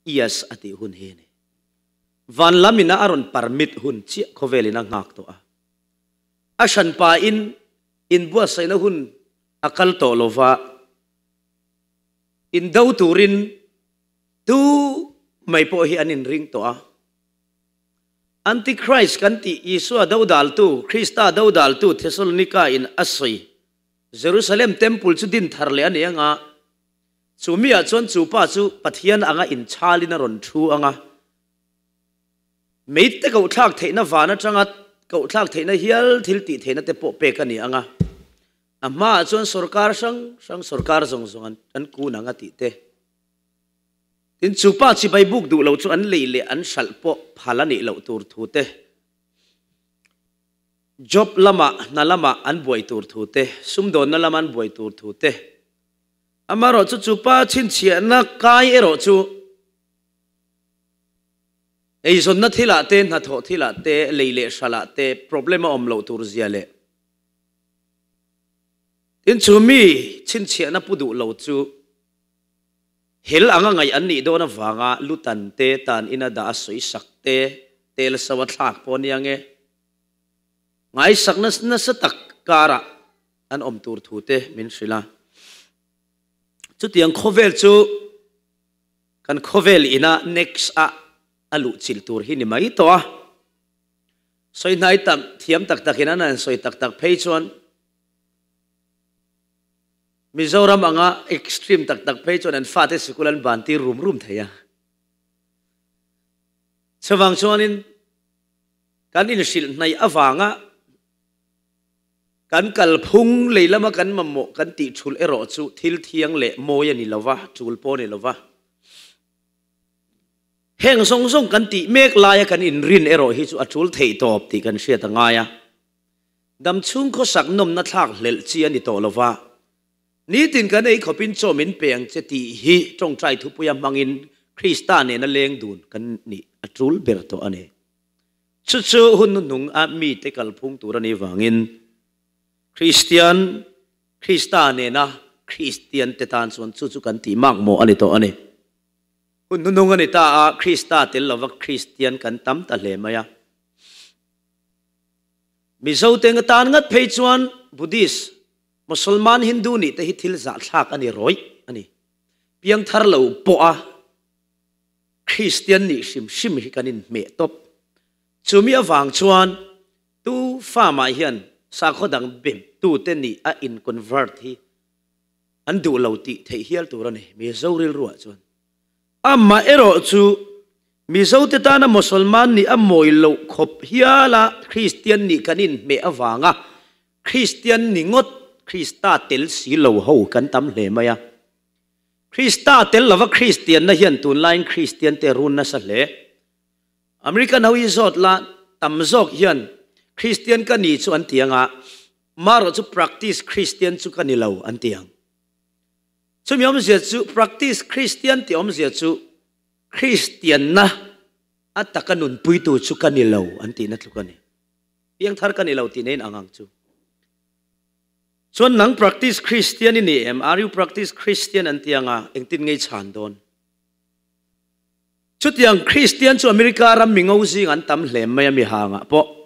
Yes a tih hun hi a ni. Van lam ina a rawn permit hun chiah khawvel in a nghak tawh a. A hranpa in inbuatsaihna hun a kal tawh lova, indo turin tu mai pawh hi an inring tawh a. Antichrist kan tih Isua dodaltu, Krista dodaltu Thessalonica in a sawi Jerusalem Temple chu din thar leh a ni anga, chu miah chuan chu pa chu Pathian anga inchhalin a rawn thu anga, meite kohthlak theihna van atanga kohthlak theihna hial thil tih theihna te pawh pek a ni anga, a hmaah chuan sorkar hrang hrang sorkar zawng zawng an kun ang a tih te. Tin, chu pa chibai buk duh lo chu an lei leh an hralh pawh phal a nih loh tur thu te. Job lama hna lama an buai tur thu te, sumdawnna lama an buai tur thu te. Amaherawhchu chu pa chhinchhiahna kai erawh chu eizawnna thilah te, hnathawh thilah te, lei leh hralah te problem a awm loh tur zia leh tin chu mi chhinchhiahna pu duh lo chu hel anga ngaih an nih dawn avanga lutan te, tan ina dah a sawisak te, tel so a thlak pawh ania nge. Ngaisakna nasa tak karah an awm tur thu te min hrilh a. Chutiang khawvel chu kan khawvel ina next a a luh chilh tur hi ni mai tawh a. Sawi hnai tak thiam tak takin an han sawi tak tak phei chuan Mizoram anga extreme tak tak phei chuan an fate sikul an ban tir rum rum thei a. Chuvang chuanin Kan inhrilh hnaih avanga kan kalphung lei lama kan mamawh kan tih thulh erawh chu thil thiang leh mawi a ni lo va, tul pawh a ni lo va. Heng zawng zawng kan tih mek laia kan inrin erawh hi chu a tul theih tawp tih kan hriat a ngai a. Dam chhung khawsak nawmna thlak hlelh chi a ni tawh lo va. Nitin kan ei khawpin chaw min pe ang che tih hi tawngtai thupuia hmangin Krista nena leng dun kan nih a tul ber tawh a ni. Chu chu hun hnuhnung a mite kalphung tur a nih vangin Kristian, Krista nena Kristian te tan chuan chu chu kan tih mak mawh a ni tawh a ni. Hun hnuhnung a ni ta a, Krista tel lova Kristian kan tam ta hle mai a. Mizo te tan ngat phei chuan Buddhist, Mosolman, Hindu nih te hi thil zahthlak a ni rawih a ni. Piangthar lo pawh a Kristian nih hrim hrim hi kan inhmeh tawp. Chumi avang chuan tu fa mah hian sakhaw dang bemtute nih a in convert hi an duh lo tih theih hial tur a ni Mizo rilruah chuan. Amah erawh chu Mizote tana Mosolman nih a mawi loh khawp hiala Kristian nih kan inhmeh avanga Kristian ni ngawt Krista tel si lo ho kan tam hle mai a. Krista tel lova Kristianna hian tunlaiin Kristiante a run nasa hle. American ho hi zawt la tam zawk hian Kristian ka ni chu an ti ang a, marawh chu practice Kristian chu ka ni lo an ti ang. Chumi awmzia chu practice Kristian tih awmzia chu Kristianna a taka nunpuitu chu ka ni lo an tihna tluk a ni. Piangthar ka ni lo tih neiin ang ang chu. Chuan nang practice Christian i ni em? Are you practice Christian an ti anga engtin ngei chhan dawn? Chutiang Christian chu America ram mi ngo zing an tam hle mai a mi hangah pawh.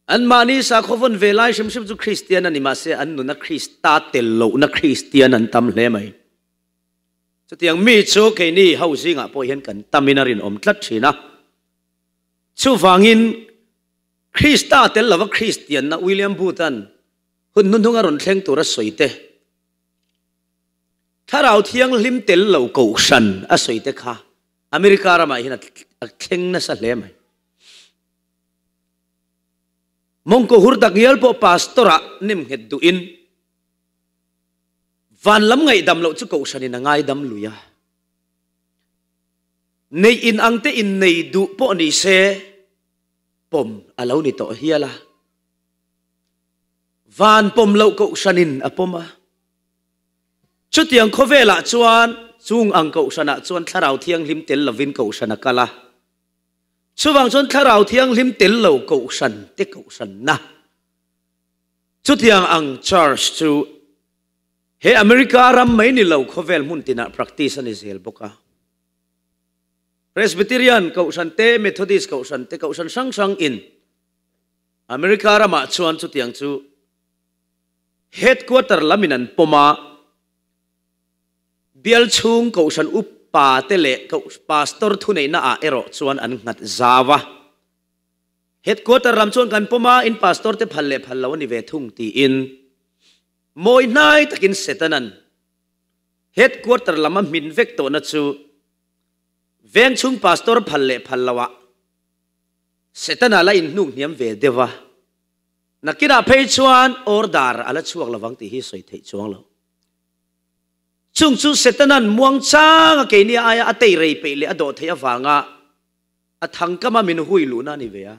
An mahni sakhaw vawn ve lai hrim hrim chu Christian a ni mahse an nuna Krista tel lohna Christian an tam hle mai. Chutiang mi chu keini ho zingah pawh hian kan tamin a rinawm tlat thin a. Chuvangin Krista tel lova Kristianna William Booth-a'n hun hnuhnung a rawn thleng tur a sawi te, Thlarau Thianghlim tel lo kohhran a sawi te kha America ramah hian a thleng nasa hle mai. Mawngkaw hur tak ngial pawh pastor-ah nemnghet duhin van lam ngaihdam loh chu kohhranin a ngaidam lui a. Neih in ang te in nei duh pawh ni se, pawm a lo ni tawh hial a. Van pawm loh kohhranin a pawm a. Chutiang khawvelah chuan chung ang kohhranah chuan Thlarau Thianghlim tel lovin kohhran a kal a. Chuvang chuan Thlarau Thianghlim tel lo kohhran te kohhranna. Chutiang ang church chu he America ram mai ni lo khawvel hmun tinah practice a ni zel bawk a. Presbyterian Kohhran te, Methodist Kohhran te, Kohhran hrang hrang in America ramah chuan chutiang chu Headquarter lam in an pawm a, bial chhung Kohhran upa te leh Pastor thuneihna ah erawh chuan an nghat zau a. Headquarter lam chuan kan pawm a, in Pastor te phal leh phal lo a ni ve thung tiin mawi hnai takin Setanan Headquarter lam a hmin vek tawhna chu Veng chhung pastor phal leh phal lo ah Setana la inhnuk hniam ve deuh a, nakinah phei chuan order a la chhuak lovang tih hi sawi theih chuang lo. Chung chu Setana'n muangchang a keini aia a tei rei peih leh a dawh theih avanga a thangkama min hui luhna a ni ve a.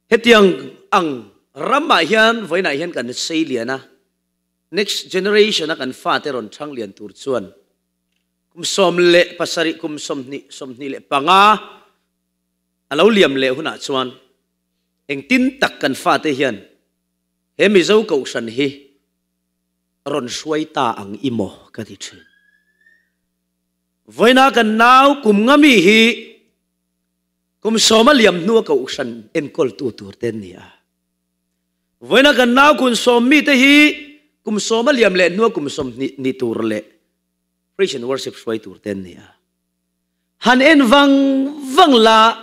Hetiang ang ramah hian vawiinah hian kan sei lian a, next generation a kan fate rawn chhang lian tur chuan Kum 17, kum 20, 25 a lo liam leh hunah chuan engtin tak kan fate hian he Mizo Kohhran hi rawn hruai ta ang i maw ka ti thin. Vawiina kan nau kum nga mi hi kum sawma liam hnua Kohhran enkawltu tur te an ni a. Vawiina kan nau kum sawm mite hi kum sawma liam leh hnua kum 20 ni tur leh Praise and worship hruai tur te an ni a. Han en vang vang la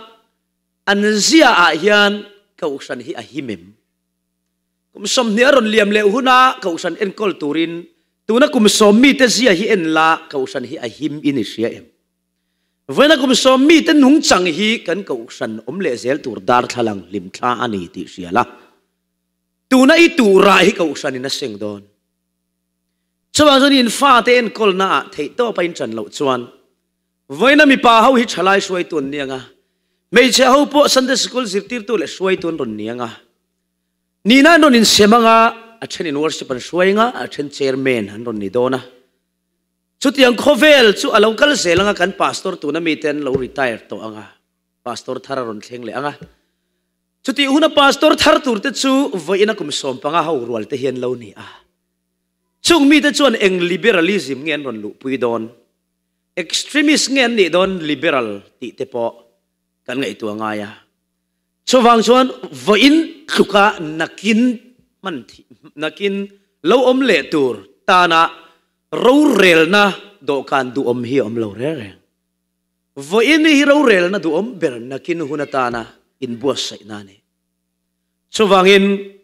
an zia ah hian Kohhran hi a him em? Kum 20 a rawn liam leh huna Kohhran enkawl turin tuna kum sawm mite zia hi en la Kohhran hi a him in i hria em? Vawiina kum sawm mite nungchang hi kan Kohhran awm leh zel tur darthlalang hlimthla a ni tih hria la. Tuna i tuhrah hi Kohhran in a seng dawn. Chuvang chuan in fate enkawlna ah theih tawp a in ṭan loh chuan vawiina mipa ho hi ṭhalai hruaitu an ni ang a, hmeichhe ho pawh Sunday School zirtirtu leh hruaitu an rawn ni ang a, nihna an rawn insem ang a, a ṭhen in worship an hruai ang a, a ṭhen chairman an rawn ni dawn a. Chutiang khawvel chu a lo kal zel ang a, kan pastor tuna mite an lo retire tawh ang a, pastor thar a rawn thleng leh ang a. Chutih huna pastor thar turte chu vawiina kum 15 ho rual te hi an lo ni a. Chung mite chuan eng liberalism nge an rawn luhpui dawn? Extremist nge an nih dawn liberal tih te pawh kan ngaihtuah ngai a. Chuvang chuan vawiin tluka nakin hman nakin lo awm leh tur tana rorelna dawhkan duhawm hi a awm lo reng reng. Vawiin hi rorelna duhawm ber nakin hun atana inbuatsaihna a ni. Chuvangin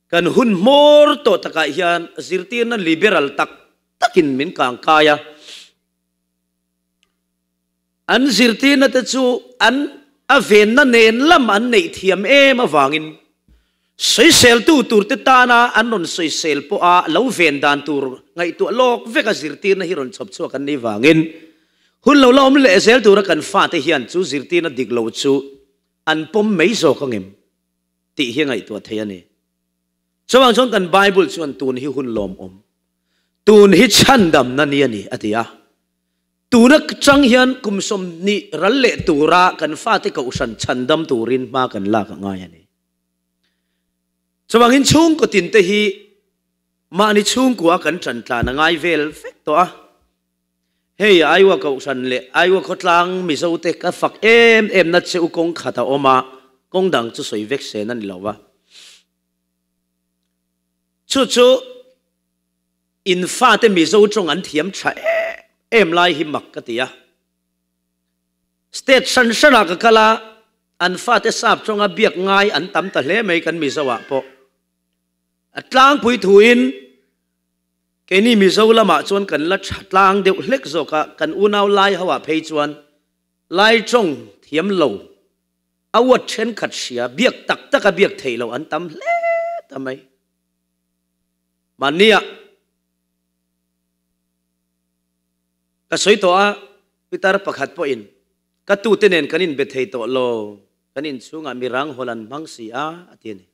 kan hun hmawr tawh takah hian zirtirna liberal tak takin min kangkai a. An zirtirna te chu an a venna nen lam an neih thiam em avangin Sawiseltu turte tana an rawn sawisel pawha lo ven dan tur ngaihtuah lawk veka zirtirna hi rawn chhawp chhuak an nih vangin hun lo la awm leh zel tura kan fate hian chu zirtirna dik lo chu an pawm mai zawk angem tih hi a ngaihtuah thei a ni. Chuvang chuan kan Bible chuan tun hi hun lawmawm, tun hi chhandamna ni a ni a ti a. Tuna chang hian kum 20 ral leh tura kan fate kohhran chhandam turin hma kan lak a ngai a ni. Chuvangin chhungkaw tinte hi mahni chhungkua kan ṭan tlan a ngai vel vek tawh a. Hei Aiwa kohhran leh Aiwa khawtlang Mizote ka fak em em na che u kawng khat a awm a, kawng dang chu sawi vek sen a ni lo va. Chu chu in fate Mizo tawng an thiam tha em em lai hi mak ka ti a. State hran hranah ka kal a, an fate sap tawnga biak ngai an tam ta hle mai kan Mizo ah pawh. A tlangpui thuin keini Mizo lamah chuan kan la tha tlang deuh hlek zawk a, kan unau lai ho ah phei chuan lai tawng thiam lo a uat thenkhat hria biak tak tak a biak theih loh an tam hle ta mai. Mahnia ka sawi tawh a, pitar pakhat pawhin ka tute nen kan inbe thei tawh lo, kan inchhungah mirang hawl an hmang si a, a ti a ni.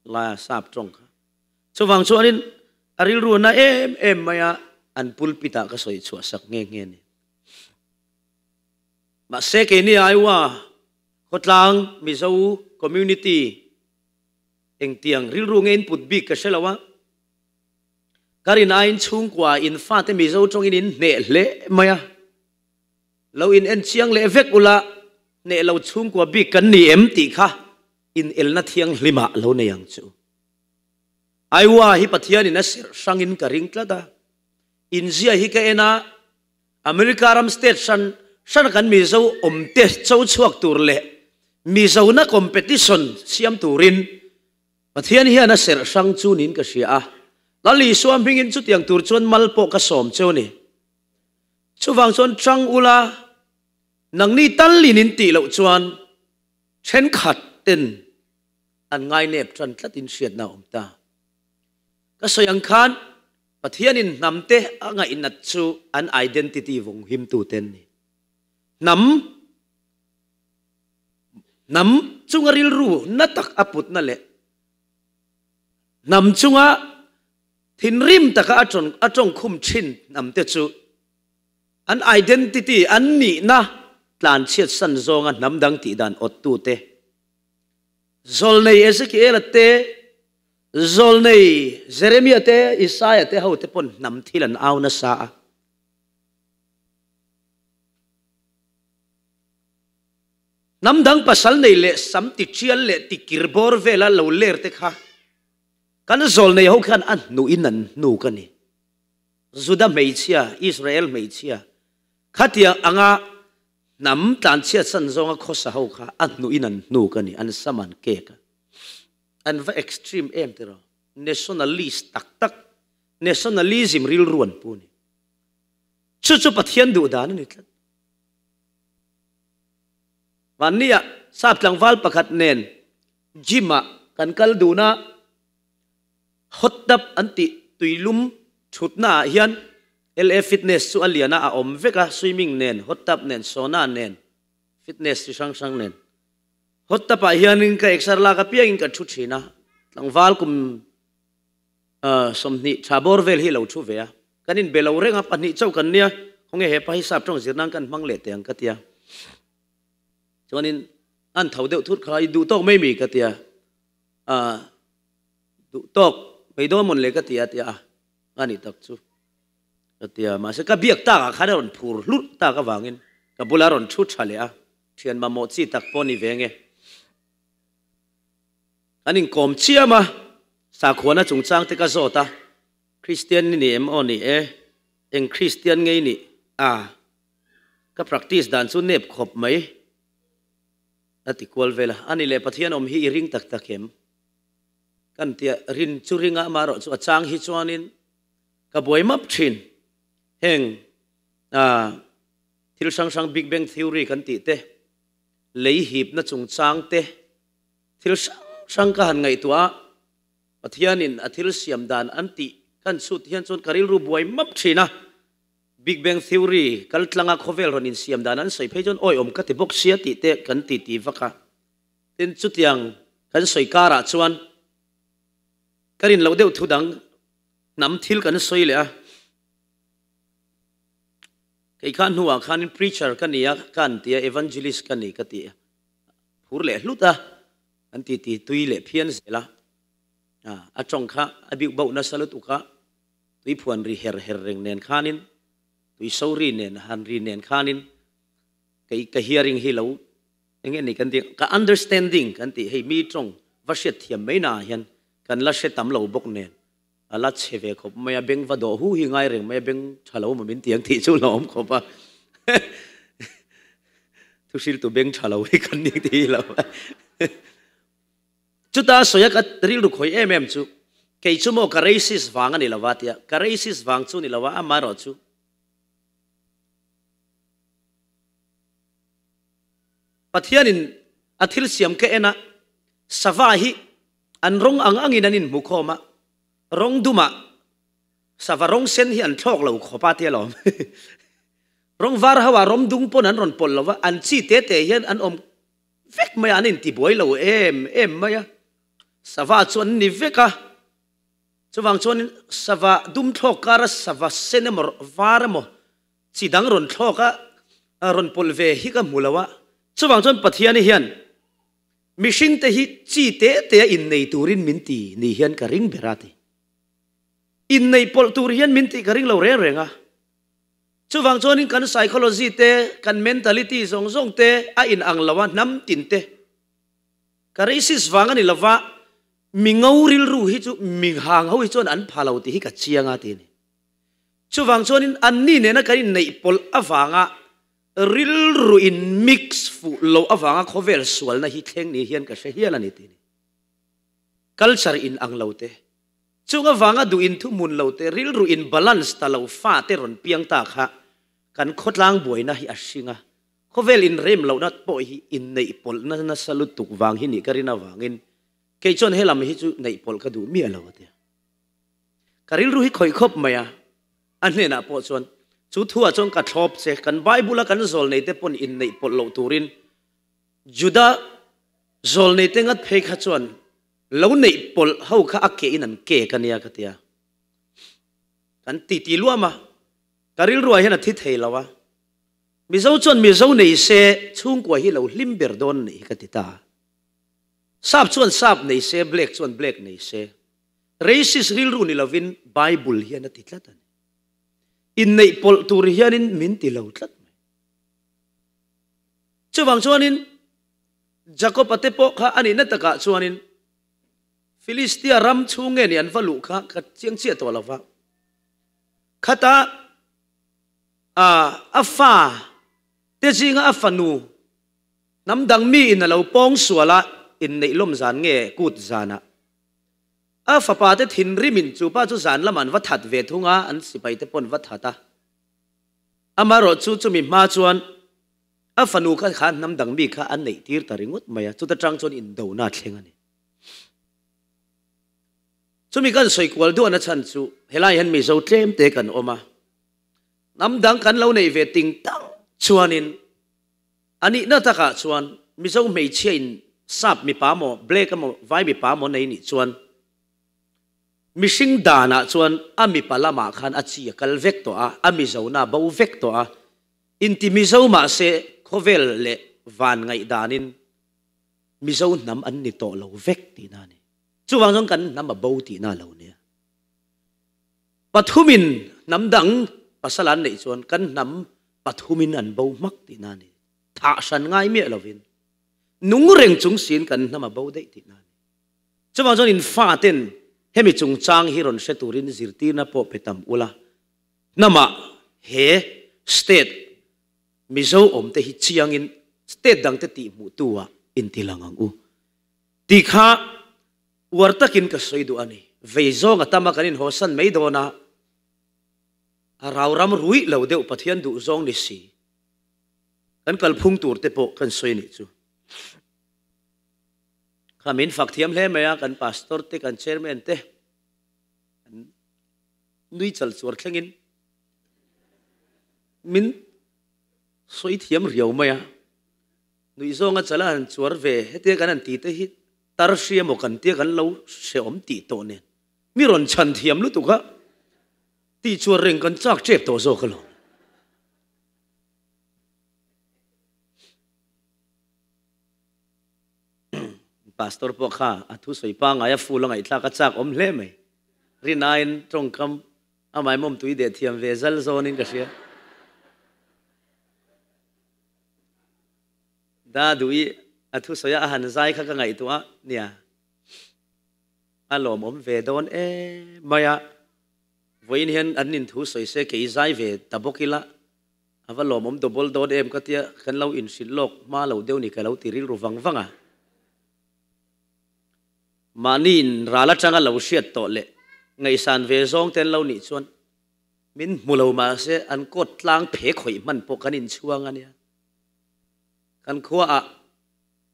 Laia sap tawng kha. Chuvang chuanin a rilru a na em em mai a, an pulpit ah ka sawi chhuah sak nghe nghe a ni. Mahse keini Iowa khawtlang Mizo community Engtiang rilru nge in put bik ka hre lo a, ka rin aiin chhungkua in fate Mizo tawngin in hneh hle mai a. Lo in en chiang leh vek ula, hneh lo chhungkua bik kan ni em tih kha in elna thianghlimah lo nei ang chu. Iowa hi Pathianin a serh hrangin ka ring tlat a, inzia hi ka en a, America ram state hran hrana kan Mizo awmte cho chhuak tur leh Mizona competition siam turin Pathian hian a serh hrang chu niin ka hria a, Lal Isua hmingin chutiang tur chuan mal pawh ka sawm cheu a ni. Chuvang chuan chang ula, nangni talin in tih loh chuan thenkhat ten an ngainep tan tlatin hriatna a awm ta. Ka sawi ang khan Pathianin hnamte a ngaihnat chu an identity vawng himtute an ni. Hnam hnam chunga rilru na tak a putna leh hnam chunga thinrim taka a tawng a tawngkhum thin hnamte chu an identity an nihna tlanchhiat san zawnga hnam dang tih dan awttute Zawlnei Ezekiela te, Zawlnei Jeremia te, Isaia te ho te pawn hnam thil an au nasa a. Hnam dang pasal nei leh sam ti tial leh ti kir bawr vela lo ler te kha kan zawlnei ho khan a hnuhin an hnuk a ni. Juda hmeichhia, Israel hmeichhia khatiang anga Hnam tlanchhiat san zawnga khawsa ho kha a hnuhin an hnuk a ni, an sam an kek a. An va extreme em tiraw? Nationalist tak tak, nationalism rilru an pu a ni. Chu chu Pathian duh dan a ni tlat. Vannia sap tlangval pakhat nen gym ah kan kal dun a, Hot tub an tih tuilum thutna ah hian LA Fitness chu a lian a, a awm vek a, swimming nen, hot tub nen, sauna nen, fitness chi hrang hrang nen. Hot tub ah hianin ka exer lak apiangin ka thu thin a, tlangval kum 20 tha bawr vel hi lo thu ve a, kan inbe lo reng a, pahnih chauh kan nia, khawnge hepa hi sap tawng zir nan kan hmang leh teh ang ka tia. Chuanin an tho deuh thut kha i duh tawk mai mi ka tia. Duh tawk mai dawn mawn le ka ti a tia a, a nih tak chu ka ti a, mahse ka biak tak ah khan a rawn phur hlurh tak avangin ka bula rawn thu tha leh a, thian mamawh chi tak pawh ni ve nge. Kan inkawm chiam a, sakhuana chungchang te ka zawt a, Kristian ni ni em aw ni e, eng Kristian ngei nih a, ka practice dan chu nep khawp mai a ti kual vel a, a ni leh Pathian awm hi i ring tak tak em? Kan tia rin chu ringa amaherawh chu a chang hi chuanin ka buai map thin. Heng thil hrang hrang Big Bang Theory kan tih te, lei hipna chungchang te, thil hrang hrang ka han ngaihtuah a, Pathianin a thil siam dan an tih kan chhut hian chuan ka rilru buai map thin a. Big Bang Theory kal tlanga khawvel rawn insiam dan an sawi phei chuan awiawm ka ti bawk sia tih te kan ti ti vak a. Tin, chutiang kan sawi karah chuan ka rin loh deuh thu dang hnam thil kan sawi leh a. Kei kha hnuah khanin preacher ka ni a, ka an ti a, evangelist ka ni ka ti a, phur leh hlut a, an ti ti tui leh phian zel a. A tawng kha a biuk bauh nasa lutuk a, tui phuan ri her her reng nen khanin, tui so ri nen, han ri nen khanin kei ka hearing hi lo Enge ni kan tih, ka understanding kan tih hei mi tawng va hriat thiam mai naah hian kan la hre tam lo bawk nen a la chhe ve khawp mai a, beng va dawh hu hi ngai reng mai a, beng tha lo maw min ti ang tih chu la awm khawp a, thu hriltu beng tha lo hi kan ni tih lo. Chuta sawi a ka rilru khawi em em chu kei chu maw ka racist vang a ni lo va tia, ka racist vang chu ni lo a, amaherawhchu Pathianin a thil siam ka en a, sava hi an rawng ang angin an inhmu khawm a, rawng dumah sava rawng sen hi an thlawk lo khawp a tia lawm. Rawng var ho ah rawng dung pawn an rawn pawlh lo va, an chi te te hian an awm vek mai a, an intibuai lo em em mai a. Sava chu an ni vek a, chuvang chuanin sava dum thlawk kara sava sen emaw var emaw Chi dang rawn thlawk a, rawn pawlh ve hi ka hmu lo a. Chuvang chuan Pathian hian mihringte hi chi te te a innei turin min ti ni hian ka ring ber a ti. Innei pawlh tur hian min tih ka ring lo reng reng a. Chuvang chuanin kan psychology te, kan mentality zawng zawng te a in ang lo a, hnam tin te. Ka racist vang a ni lova, mi ngo rilru hi chu mi hang ho hi chuan an pha lo tih hi ka chiang a ti a ni. Chuvang chuanin anni nena kan inneih pawlh avanga rilru in mix fuh loh avanga khawvel sualna hi thleng ni hian ka hre hial a ni ti a ni. Culture in ang lo te, Chung avanga duh in thuhmun lo te, rilru in balance ta lo fa te rawn piang ta kha kan khawtlang buaina hi a hring a, khawvel in rem lohna pawh hi inneih pawlhna nasa lutuk vang hi nih ka rin avangin kei chuan helam hi chu neih pawlh ka duh miah lo a tia. Ka rilru hi khawih khawp mai a, a hnenah pawh chuan chu thuah chuan ka thlawp che, kan Bible a kan zawlnei te pawn inneih pawlh loh turin Juda zawlnei te ngat phei kha chuan Lo neih pawlh ho kha a ke in an kek a nia ka tia. Kan ti ti luam a, ka rilruah hian a thi thei lo a. Mizo chuan Mizo nei se chhungkua hi lo hlim ber dawn nih hi ka ti ta. Sap chuan sap nei se, black chuan black nei se. Racist rilru ni lovin Bible hian a ti tlat a ni. Inneih pawlh tur hianin min ti lo tlat mai. Chuvang chuanin Jakob-a te pawh kha a nihna takah chuanin Filistia ram chhung nge ni an va luh kha ka chiang chiah tawh lo va. Khata a fa te zinga a fanu hnam dang mi in a lo pawng sual a, inneih lawm zan nge kut zanah a fapa te thinrim in chu pa chu zan lamah an va that ve thung a, an sipai te pawh an va that a. Amaherawh chu chumi hma chuan A fanu kha kha hnam dang mi kha an neih tir ta ringawt mai a, chuta tang chuan indona a thleng a ni. Chumi kan sawi kual duahna chhan chu helai hian Mizo tlem te kan awm a, hnam dang kan lo neih ve ting tang chuanin a nihna takah chuan Mizo hmeichhia in sap mipa maw, black emaw, vai mipa maw nei nih chuan mihring danah chuan a mipa lamah khan a chi a kal vek tawh a, a Mizona a bo vek tawh a, Inti Mizo mahse khawvel leh van ngaihdanin Mizo hnam an ni tawh lo vek tihna a ni. Chuvang chuan kan hnam a bo tihna a lo nia. Pathumin hnam dang pasal an neih chuan kan hnam pathumin an bo hmak tihna a ni. Thah hran ngai miah lovin nung reng chung siin kan hnam a bo daih tihna a ni. Chuvang chuan in faten hemi chungchang hi rawn hre turin zirtirna pawh pe tam ula. Hnamah he state Mizo awmte hi chiangin state dangte tihhmuhtu ah intilang ang u tih kha uar takin ka sawi duh a ni. Vei zawng a tam a kan inhawsan mai dawn a, a rau ram ruih lo deuh Pathian duh zawng ni si kan kalphung tur te pawh kan sawi nih chu. Kha min fak thiam hle mai a, kan pastor te kan chairman te an Nui chal chuar thlengin min sawi thiam riau mai a, nuih zawnga chala han chuar ve hetia kan han ti te hi tar hria maw kan tia kan lo hrehawm tih tawh nen mi rawn chhan thiam lutuk a, tih chuar reng kan chak tep tawh zawk alawm. Pastor pawh kha a thusawi pangngai a full a ngaihthlak a chak awm hle mai. Rinaiin tawngkam a maimawm tui deh thiam ve zal zawnin ka hria. Da duh i a thusawi a a han zai kha ka ngaihtuah a nia. A lawmawm ve dawn em mai a. Vawiin hian an in thusawi se kei zai ve ta bawk ila a va lawmawm double dawn em ka tia kan lo inhrilh lawk hma lo deuh ni ka lo ti rilru vang vang a. Mahni in ral atanga lo hriat tawh leh ngaihsan ve zawng te an lo nih chuan min hmu lo mahse an kawt tlang phe khawih hman pawh kan inchhuang a nia. Kan khuaah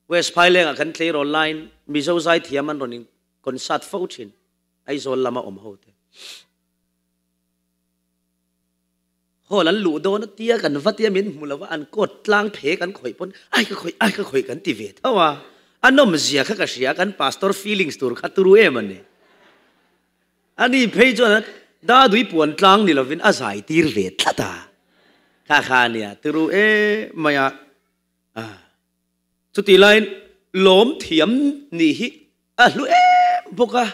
West Phailengah kan tleirawl laiin Mizo zaithiam an rawn in concert fo thin Aizawl lama awm ho te. Hall an luh dawn a tia kan va tia min hmu lo va, an coat tlang phe kan khawih pawn ai ka khawih ai ka khawih kan ti ve tho a, a nawmzia kha ka hria kan pastor feelings tur kha turu em a ni. Ani phei chuan dadui puan tlang ni lovin a zai tir ve tlat a, kha kha a nia turu em mai a, chutih laiin lawm thiam nih hi a hlu em bawk a.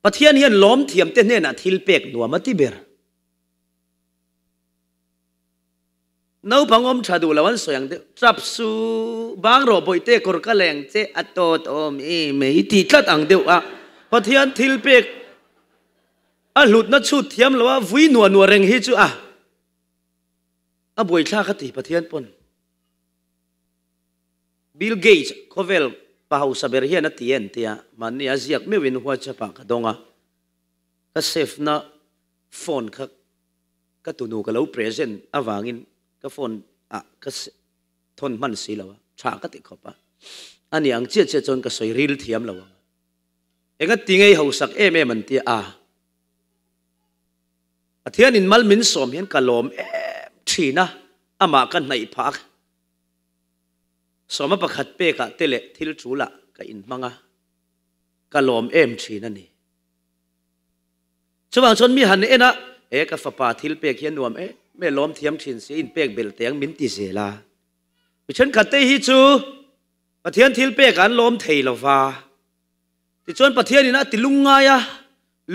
Pathian hian lawm thiamte hnenah thil pek nuam a ti ber. Naupang awm tha duh lo an sawi ang deuh. Trap su, bang rawh bawihte kawr ka leng che a tawt awm i mai ti tlat ang deuh a. Pathian thil pek a hlutna chhut thiam lo a vui nuah nuah reng hi chu a a buaithlak a ti Pathian pawn. Bill Gates khawvel pa hausa ber hian a ti en tia mahni a ziak meuhin WhatsApp ah ka dawng a, ka save na phone kha Ka tunu ka lo present avangin ka phone ah ka thawn hman si lo a, tha ka ti khawp a. Ani ang chiah chiah chuan ka sawi ril thiam lo ang. Enga ti ngei hausak em em an tia a. Pathian in mal min sawm hian ka lawm em thin a, amah ka hnaih phah a. Sawma pakhat pekah te leh thil tul ah ka inhmang a, ka lawm em thin a ni. Chuvang chuan mi han en a, E ka fapa thil pek hi a nuam em em, lawm thiam thin si, in pek belh teh ang min ti zel a. Mi thenkhat te hi chu Pathian thil pek an lawm thei lo va. Tichuan Pathian in a ti lungngai a,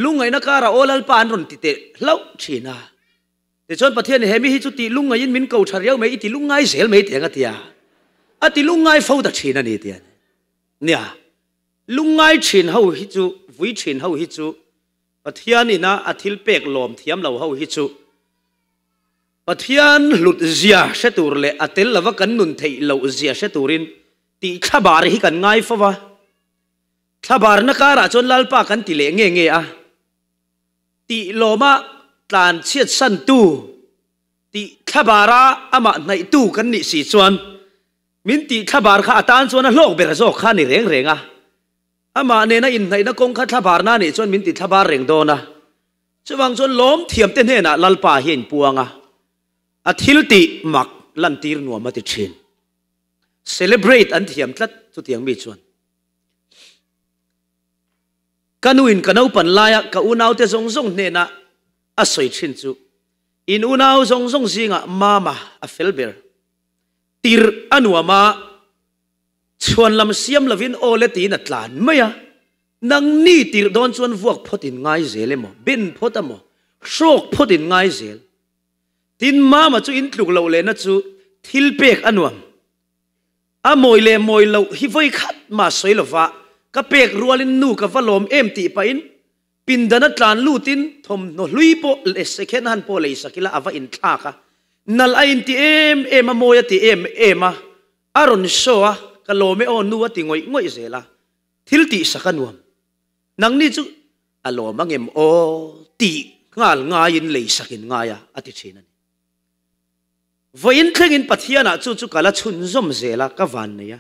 lungngaihna karah aw Lalpa an rawn ti teh hlauh thin a. Tichuan Pathian in he mi hi chu tih lungngaihin min ko tha riau mai, i ti lungngai zel mai teh ang a ti a. A ti lungngai fo ta thin a ni ti a ni. Nia. Lungngai thin ho hi chu, vui thin ho hi chu, Pathian ina a thil pek lawm thiam lo ho hi chu, Pathian hlut zia hre tur leh a tel lova kan nun theih loh zia hre turin tih thlabar hi kan ngai fo va. Thlabarna karah chuan Lalpa kan ti leh nge nge a, tih lawma tlan chhiatsantu, tih thlabara amah hnaihtu kan nih si chuan, Min tih thlabar kha a tan chuan a hlawk ber zawk kha a ni reng reng a. Amah nena inhnaihna kawng kha thlabarna nih chuan min ti thlabar reng dawn a. Chuvang chuan lawm thiamte hnenah Lalpa hi a inpuang a, a thil tih mak lantir nuam a ti thin. Celebrate an thiam tlat chutiang mi chuan. Ka nuin ka naupan laia ka unaute zawng zawng hnena a sawi thin chu, In unau zawng zawng zingah Mama a fel ber. Tirh a nuam a, chhuan lam siam lovin aw le tiin a tlan mai a, nangni tirh dawn chuan vuak phawt in ngai zel emaw, ben phawt emaw, hrawk phawt in ngai zel. Tin, Mama chu in tluk loh lehna chu thil pek a nuam. A mawi leh mawi loh hi vawi khat mah sawi lova ka pek rualin nu ka va lawm em tih pahin Pindana tlan lutin thawmhnaw hlui pawh leh second hand pawh lei sak ila a va inthlak a, nalh a inti em em a, mawi a ti em em a, a rawn show a, ka lawm e aw nu a ti ngawih ngawih zel a, thil tih sak a nuam. Nangni chu a lawm angem aw tih nghal ngaiin lei sak in ngai a, a ti thin a ni. Vawiin thlengin Pathianah chu chu ka la chhunzawm zel a, ka van nei a.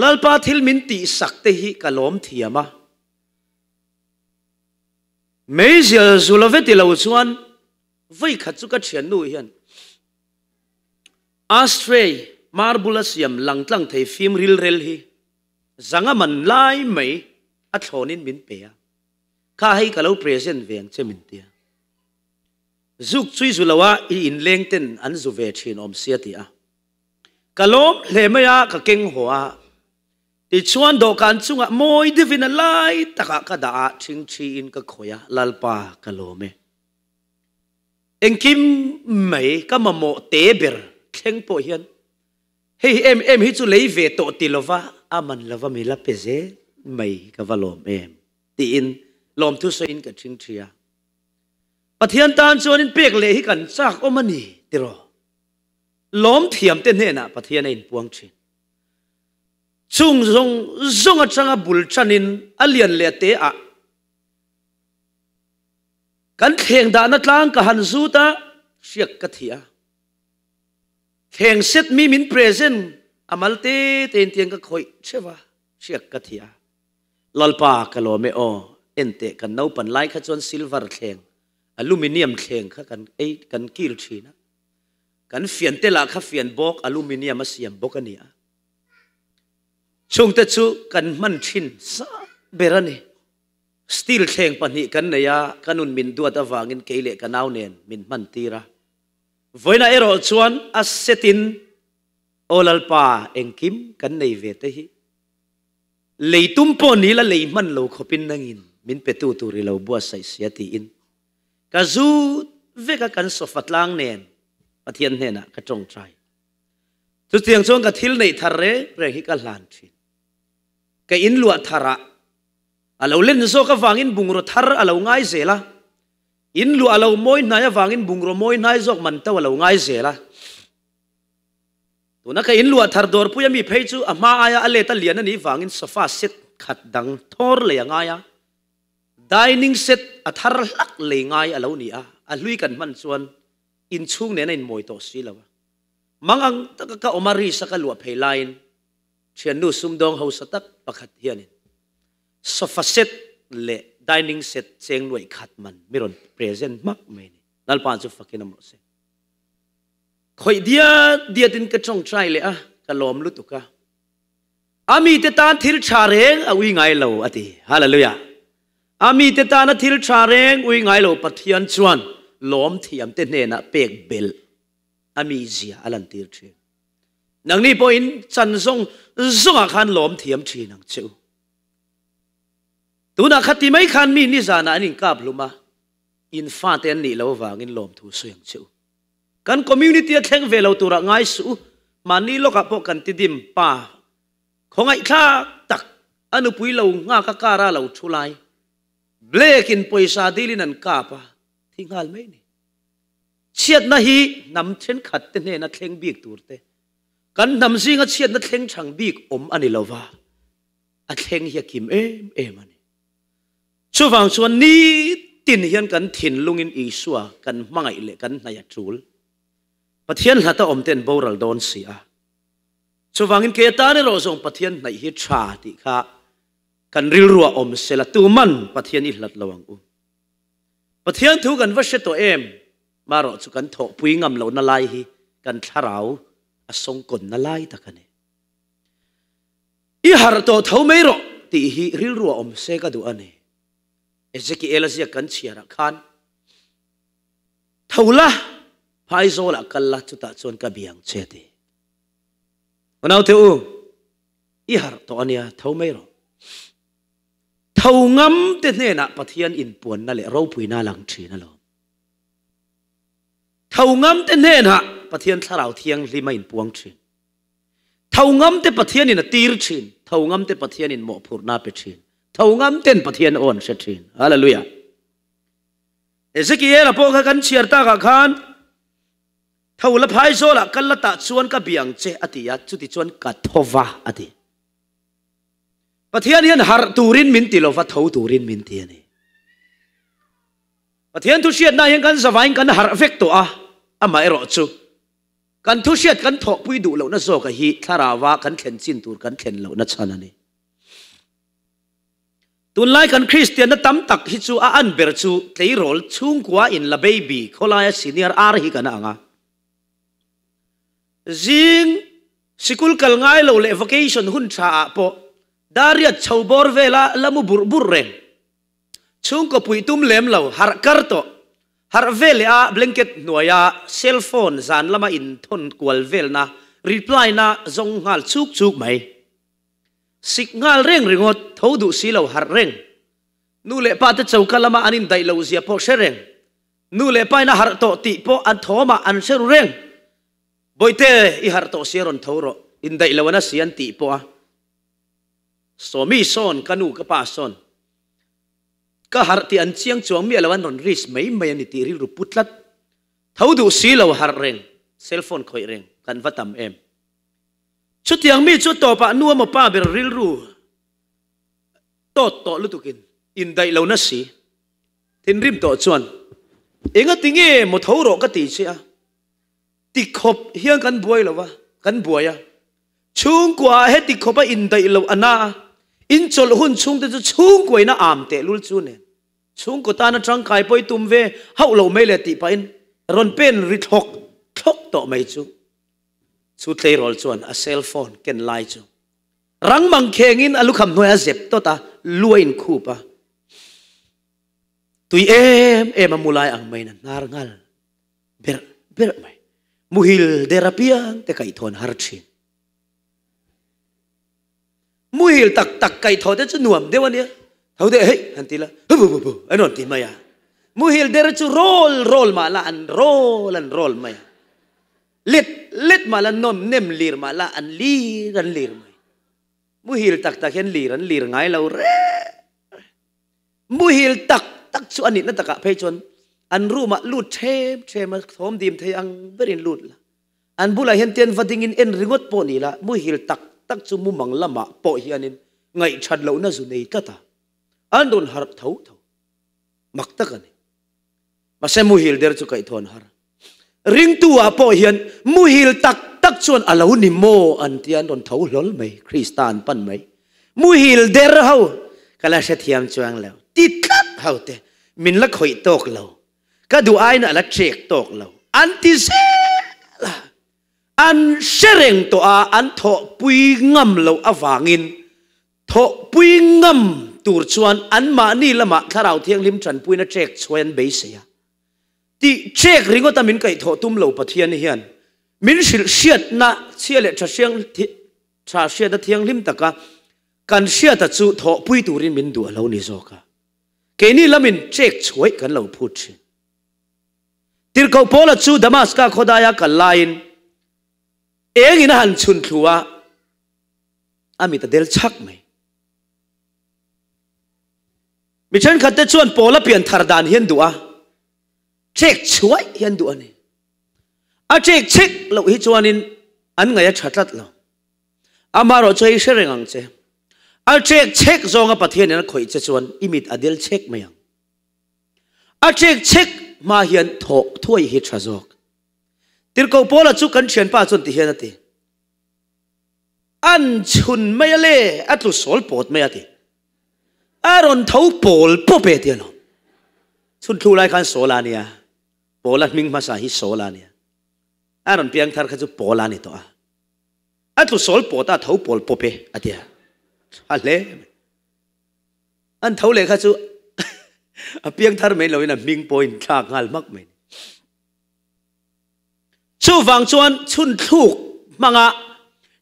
Lalpa thil min tih sak te hi ka lawm thiam a. Meizial zu lo ve ti lo chuan vawi khat chu ka thiannu hian ashtray marble a siam lang tlang thei fim ril rel hi zanga man lai mai a thlawnin min pe a, kha hei ka lo present ve ang che min tia. Zuk chui zu lo a i inleng ten an zu ve thin awm sia ti a. Ka lawm hle mai a ka keng haw a. Tichuan dawhkan chungah mawi deuhin a lai takah ka dah a, ṭhingṭhiin ka khawih a, Lalpa ka lawm e. Engkim mai ka mamawh te ber thleng pawh hian hei em em hi chu lei ve tawh ti lova a man lova mi la pe zel mai ka va lawm em tiin lawmthu sawiin ka ṭhingṭhi a. Pathian tan chuanin pek leh hi kan chak awm a ni tiraw? Lawm thiamte hnenah Pathian a inpuang ṭhin. Chung zawng zawng atanga bul tanin a lian leh te ah kan thleng dahna tlang ka han zut a, hriak ka thi a. Thleng set mi min present a mal te te in tiang ka khawih theuh a, hriak ka thi a. Lalpa ka lawm e aw, enteh kan naupan lai kha chuan silver thleng, aluminium thleng kha kan ei kan kil thin a. Kan fian te lah kha fian bawk aluminium a siam bawk a ni a. Chungte chu kan hman thin sa ber a ni. Steel thleng pahnih kan nei a, ka nun min duat avangin kei leh ka nau nen min hman tir a. Vawiinah erawh chuan a set in Aw Lalpa engkim kan nei ve te hi lei tum pawh ni la lei hman lo khawpin nangin min petu tur i lo buatsaih sia tiin ka zut vek a kan sofa tlang nen. Pathian hnenah ka tawngtai. Chutiang chuan ka thil neih thar reng reng hi ka hlan thin. Ka in luah tharah a lo len zawk avangin bungraw thar a lo ngai zel a, in luah a lo mawi hnai avangin bungraw mawi hnai zawk man to a lo ngai zel a. Tuna ka in luah thar dawrpui ami phei chu a hma aia a let a lian a nih vangin sofa set khat dang thawr lei a ngai a, dining set a thar hlak lei ngai a lo ni a, a hlui kan hman chuan inchhung nen a inmawi tawh si lo a. Mangang taka ka awm a ris a ka luah phei laiin thiannu sumdawng hausa tak pakhat hianin sofa set leh dining set cheng luaih khat man mi rawn present hmak mai a ni. Lalpa chu fakin awm rawh se. Khawih diat diatin ka tawngtai leh a, ka lawm lutuk a. A mite tan thil tha reng a ui ngai lo a ti. Hallelujah. A mite tana thil tha reng ui ngai lo Pathian chuan lawm thiamte hnenah pek belh a mi zia a lantir thin. Nangni pawhin chan zawng zawngah khan lawm thiam thin ang che u. Tunah kha ti mai khan mi nizanah an inkap hlum a, in fate an nih lo avangin lawmthu sawi ang che u. Kan community a thleng ve lo turah ngai suh u, mahni lawkah pawh kan ti dim pa khawngaihthlak tak a nupui lo nghak a car a lo thu lai Blake in pawisa dilin an kap a thi nghal mai ni. Chhiatna hi hnam thenkhat te hnena thleng bik tur te kan hnam zinga chhiatna thleng chang bik awm a ni lova a thleng hi a kim em em a ni. Chuvang chuan nitin hian kan thinlungin Isua kan hmangaih leh kan hnaih a tul. Pathian hlata awm ten boral dawn si a. Chuvangin ke atan erawh zawng Pathian hnaih hi tha tih kha kan rilruah awm sela tuman Pathian i hlat lo ang u. Pathian thu kan va hre tawh em? Marawh chu kan thawhpui ngam lohna lai hi kan thlarau a sawngkawnna lai tak a ni. I harh tawh tho mai rawh tih hi rilru a awm se ka duh a ni. Ezekiel a ziak kan chhiarah khan, Tho la, phaizawlah kal la, chutah chuan ka biang che a ti. Unaute u, i harh tawh a nia, tho mai rawh. Tho ngam te hnenah Pathian inpuanna leh ropuina a lang thin alawm. Tho ngam te hnenah Pathian Thlarau Thianghlim a inpuang thin. Tho ngam te Pathian in a tir thin. Tho ngam te Pathian in mawhphurhna a pe thin. Tho ngam ten Pathian aw an hre thin. Hallelujah. Ezekiel a pawh kha kan chhiar takah khan tho la phai zawlah kal la tah chuan ka biang che a ti a, chuti chuan ka thova a ti. Pathian hian harh turin min ti lova tho turin min ti a ni. Pathian thu hriatna hian kan zavain kan harh vek tawh a, amaherawh chu Kan thu hriat kan thawhpui duh lohna zawka hi thlarauva kan thlen chin tur kan thlen lohna chhan a ni. Tunlai kan Kristianna tam tak hi chu a an ber chu tleirawl chhungkua in la baby khawlaia senior ar hi kan ang a. Zing sikul kal ngai lo leh vacation hun tha ah pawh dariat chho bawr vela la mu burh burh reng. Chhungkaw pui tum lem lo, harh kar tawh. Harh ve leh a blanket hnuaia cell phone zan lama inthawn kual velna reply na zawng nghal chuk chuk mai. Sik nghal reng ringawt, tho duh si lo harh reng. Nu leh pa te choka lama an indaih loh zia pawh hre reng. Nu leh pa in a harh tawh tih pawh an thawmah an hre ru reng. Bawihte, i harh tawh sia rawn tho rawh, indaih lo an a si an tih pawh a. Sawmi sawn, ka nu ka pa sawn, ka harh tih an chiang chuang miah lo, an rawn risk mai mai a ni tih rilru pu tlat. Tho duh si lo, harh reng, cell phone khawih reng kan va tam em. Chutiang mi chu tawpah nu emaw pa ber rilru tawt tawh lutukin indaih lo na si. Thinrim tawh chuan, Engati nge maw tho rawh ka ti che a? Ti khawp hian kan buai lo a, kan buai a. Chhungkua ah heti khawp a indaih loh a na a, inchawlh hun chhungte chu chhungkua in a am tehlul chu nen. Chhungkaw tana tangkai pawh i tum ve hauh lo mai le tih pahin rawn pen ri thlawk thlawk tawh mai chu. Chu tleirawl chuan a cell phone ken lai chu rang mang khengin a lukham hnuai a zep tawt a, lu a inkhup a. Tui em em a mu lai ang maiin a hnar nghal. Berh berh mai. Muhil der apiang te kaihthawh an har thin. Muhil tak tak kaihthawh te chu nuam deuh a nia. Tho deh hei han ti la, hu bu bu bu an rawn ti mai a. Muhil der chu roll roll mah la an roll an roll mai a. Let let mah la nawm nem lir mah la an lir an lir mai. Muhil tak tak hian lir an lir ngai lo reng. Muhil tak tak chu a nihna takah phei chuan an room ah lut ṭhem ṭhem a, thawm dim thei ang berin lut la. An bulah hian tian va dingin en ringawt pawh ni la, muhil tak tak chu mumang lamah pawh hianin ngaihṭhat lohna zu nei tlat a, an rawn harh tho tho. Mak tak a ni. Mahse muhil der chu kaihthawh an har. Ringtu ah pawh hian muhil tak tak chuan a lo ni maw an tia an rawn tho hlawl mai, Krista an pan mai. Muhil der ho ka la hrethiam chuang lo, ti tlat ho te min la khawih tawk lo, ka duh aiin a la chek tawk lo an ti zel a. An hre reng tawh a, an thawhpui ngam loh avangin Thawhpui ngam tur chuan anmahni lamah Thlarau Thianghlim tanpuina chek chhuai an beisei a. Tih chek ringawta min kaihthawh tum lo Pathian hian min hrilh hriatna chhia leh tha hriang tha hriatna thianghlim taka kan hriata chu thawhpui turin min duh a lo ni zawk a. Keini lamin chek chhuai kan lo phut thin. Tirhkoh Paula chu Damaska khawdaia kal laiin engin a han chhun thlu a, A mit a del chak mai. Mi thenkhat te chuan Paula pian thar dan hian duh a, chek chhuai hian duh a ni. A chek chek loh hi chuanin an ngaih a tha tlat lo. Amaherawh chu hei hre reng ang che. A chek chek zawnga Pathianin a khawih che chuan i mit a del chek mai ang. A chek chek hma hian thawh thuai hi tha zawk. Tirhkoh Paula chu kan thianpa chuan ti hian a ti. An chhun mai a le, a tlu sawl pawt mai a ti. A rawn tho pawl pawp e ti alawm. Chhun thlu lai khan Sawla a nia, Pawla hming hmasa hi Sawla a nia. A rawn piang thar kha chu Pawla a ni tawh a. A tlu sawl pawt a, a tho pawl pawp e a ti a. Tha hle mai. An tho leh kha chu a piang thar mai loin a hming pawh in thlak nghal hmak mai. Chuvang chuan chhunthluk hmanga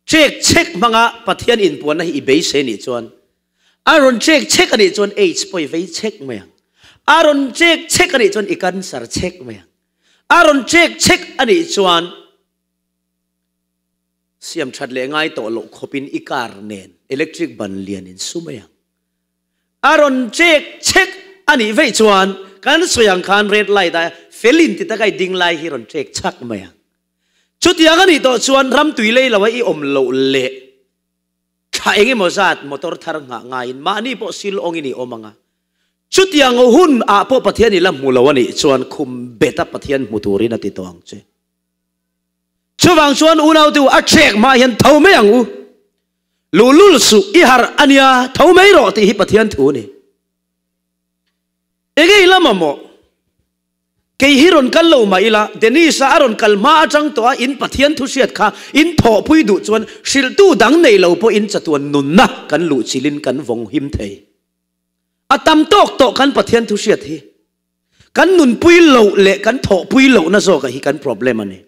chek chek hmanga Pathian inpuanna hi i beisei nih chuan a rawn chek chek a nih chuan AIDS pawh i vei chek mai ang. A rawn chek chek a nih chuan i cancer chek mai ang. A rawn chek chek a nih chuan siam that leh ngai tawh loh khawpin i car nen electric ban lian in su mai ang. A rawn chek chek a nih veih chuan kan sawi ang khan red light a fel in ti taka i ding lai hi rawn chek chak mai ang. Chutiang a nih tawh chuan ram tui lei lo a i awm loh leh thla eng emaw zat motor thar nghah ngaiin mahni pawh sil awngin i awm ang a. Chutiang hun ah pawh Pathian i la hmu lo a nih chuan khum bet a Pathian hmu turin a ti tawh ang che. Chuvang chuan unaute u a chek hma hian tho mai ang u. Luhlul suh i harh a nia tho mai rawh tih hi Pathian thu a ni. Enge i la mamawh? Kei hi rawn kal lo mah ila Dennis-a a rawn kal hma atang tawh a in Pathian thu hriat kha in thawhpui duh chuan hrilhtu dang nei lo pawh in chatuan nunna kan luhchilhin kan vawng him thei. A tam tawk tawh kan Pathian thu hriat hi. Kan nunpui loh leh kan thawhpui lohna zawkah hi kan problem a ni.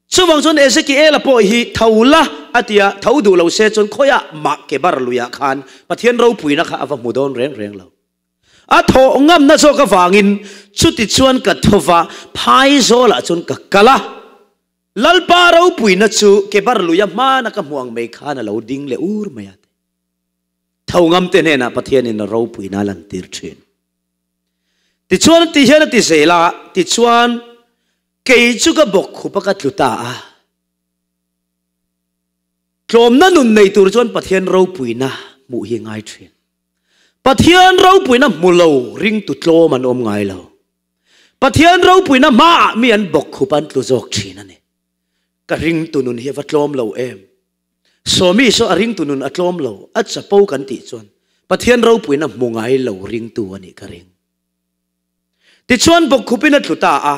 Chuvang chuan Ezekiela pawh hi tho la a ti a, tho duh lo se chuan khawiah mah ke bar luiah khan Pathian ropuina kha a va hmu dawn reng reng lo. A thawh ngamna zawk avangin chuti chuan ka tho va, phai zawlah chuan ka kal a. Lalpa ropuina chu ke bar luia hmana ka hmuh ang mai khan a lo ding leh ur mai a ti. Tho ngamte hnenah Pathianin a ropuina a lantir thin. Tichuan ti hian a ti zel a, tichuan Kei chu ka bawk khup a ka tlu ta a. Tlawmna nun nei tur chuan Pathian ropuina hmuh hi ngai thin. Pathian ropuina hmu lo ringtu tlawm an awm ngai lo. Pathian ropuina hmaah mi an bawk khup an tlu zawk thin a ni. Ka ringtu nun hi a va tlawm lo em. Sawmi saw a ringtu nun a tlawm lo, a chapo kan tih chuan Pathian ropuina hmu ngai lo ringtu a nih ka ring. Tichuan bawkkhupin a tlu ta a,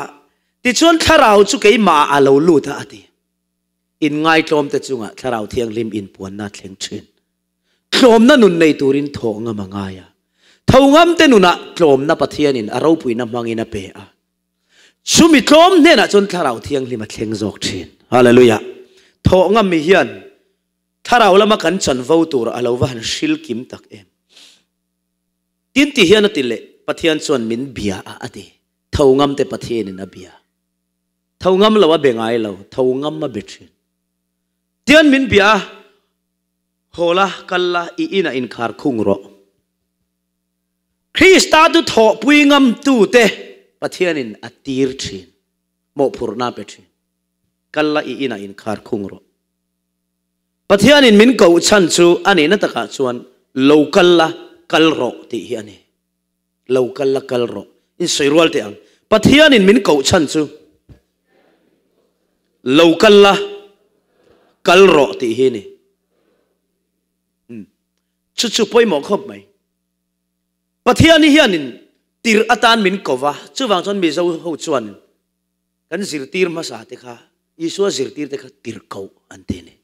tichuan thlarau chu keimahah a lo lut a, a ti. Inngaitlawmte chungah Thlarau Thianghlim inpuanna a thleng thin. Tlawmna nun nei turin thawh ngam a ngai a. Tho ngamte nunah tlawmna Pathianin a ropuina hmangin a pe a. Chumi tlawm hnenah chuan Thlarau Thianghlim a thleng zawk thin. Hallelujah! Thawh ngam mi hian Thlarau lama kan chanvo tur a lo va han hril kim tak em. Tin ti hian a ti leh, Pathian chuan min bia a a ti. Tho ngamte Pathianin a bia. Tho ngam lo a be ngai lo, tho ngam a be thin. Tian min bia a, Haw la, kal la, i inah inkhar khung rawh. Krista chu thawhpui ngamtute Pathianin a tir thin, mawhphurhna a pe thin. Kal la, i inah inkhar khung rawh. Pathianin min koh chhan chu a nihna takah chuan lo kal la, kal rawh tih hi a ni. Lo kal la, kal rawh. In sawi rual teh ang. Pathianin min koh chhan chu lo kal la, kal rawh tih hi a ni. Chu chu pawimawh khawp mai. Pathian hi hianin tirh atan min ko va, chuvang chuan Mizo ho chuan kan zirtir hmasa te kha, Isua zirtir te kha tirh koh an ti a ni.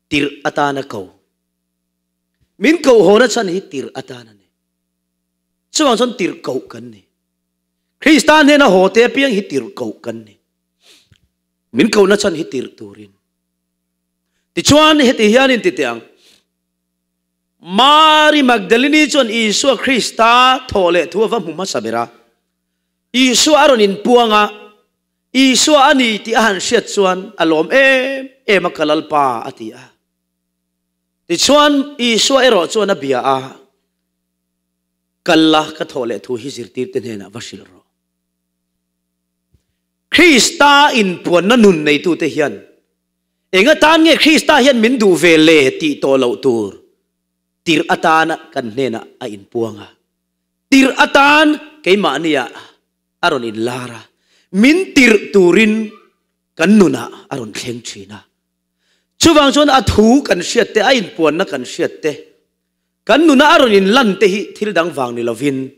Tirh atana ko. Min koh hawna chhan hi tirh atan a ni. Chuvang chuan tirh koh kan ni. Krista hnena haw te apiang hi tirh koh kan ni. Min kohna chhan hi tirh turin. Tichuan heti hianin ti teh ang. Mari Magdalini chuan Isua Krista thawh leh thu a va hmu hmasa ber a. Isua a rawn inpuang a, Isua a ni tih a han hriat chuan a lawm em em a, Ka Lalpa a ti a. Tichuan Isua erawh chuan a bia a, Kal la, ka thawh leh thu hi zirtirte hnenah va hrilh rawh. Krista inpuanna nun neitute hian Eng atan nge Krista hian min duh ve le tih tawh loh tur tirh atana kan hnenah a inpuang a. Tirh atan keimahniah a rawn inlar a, min tirh turin kan nunah a rawn thleng thin a. Chuvang chuan a thu kan hriat te, a inpuanna kan hriat te, kan nuna a rawn inlan te hi thil dang vang ni lovin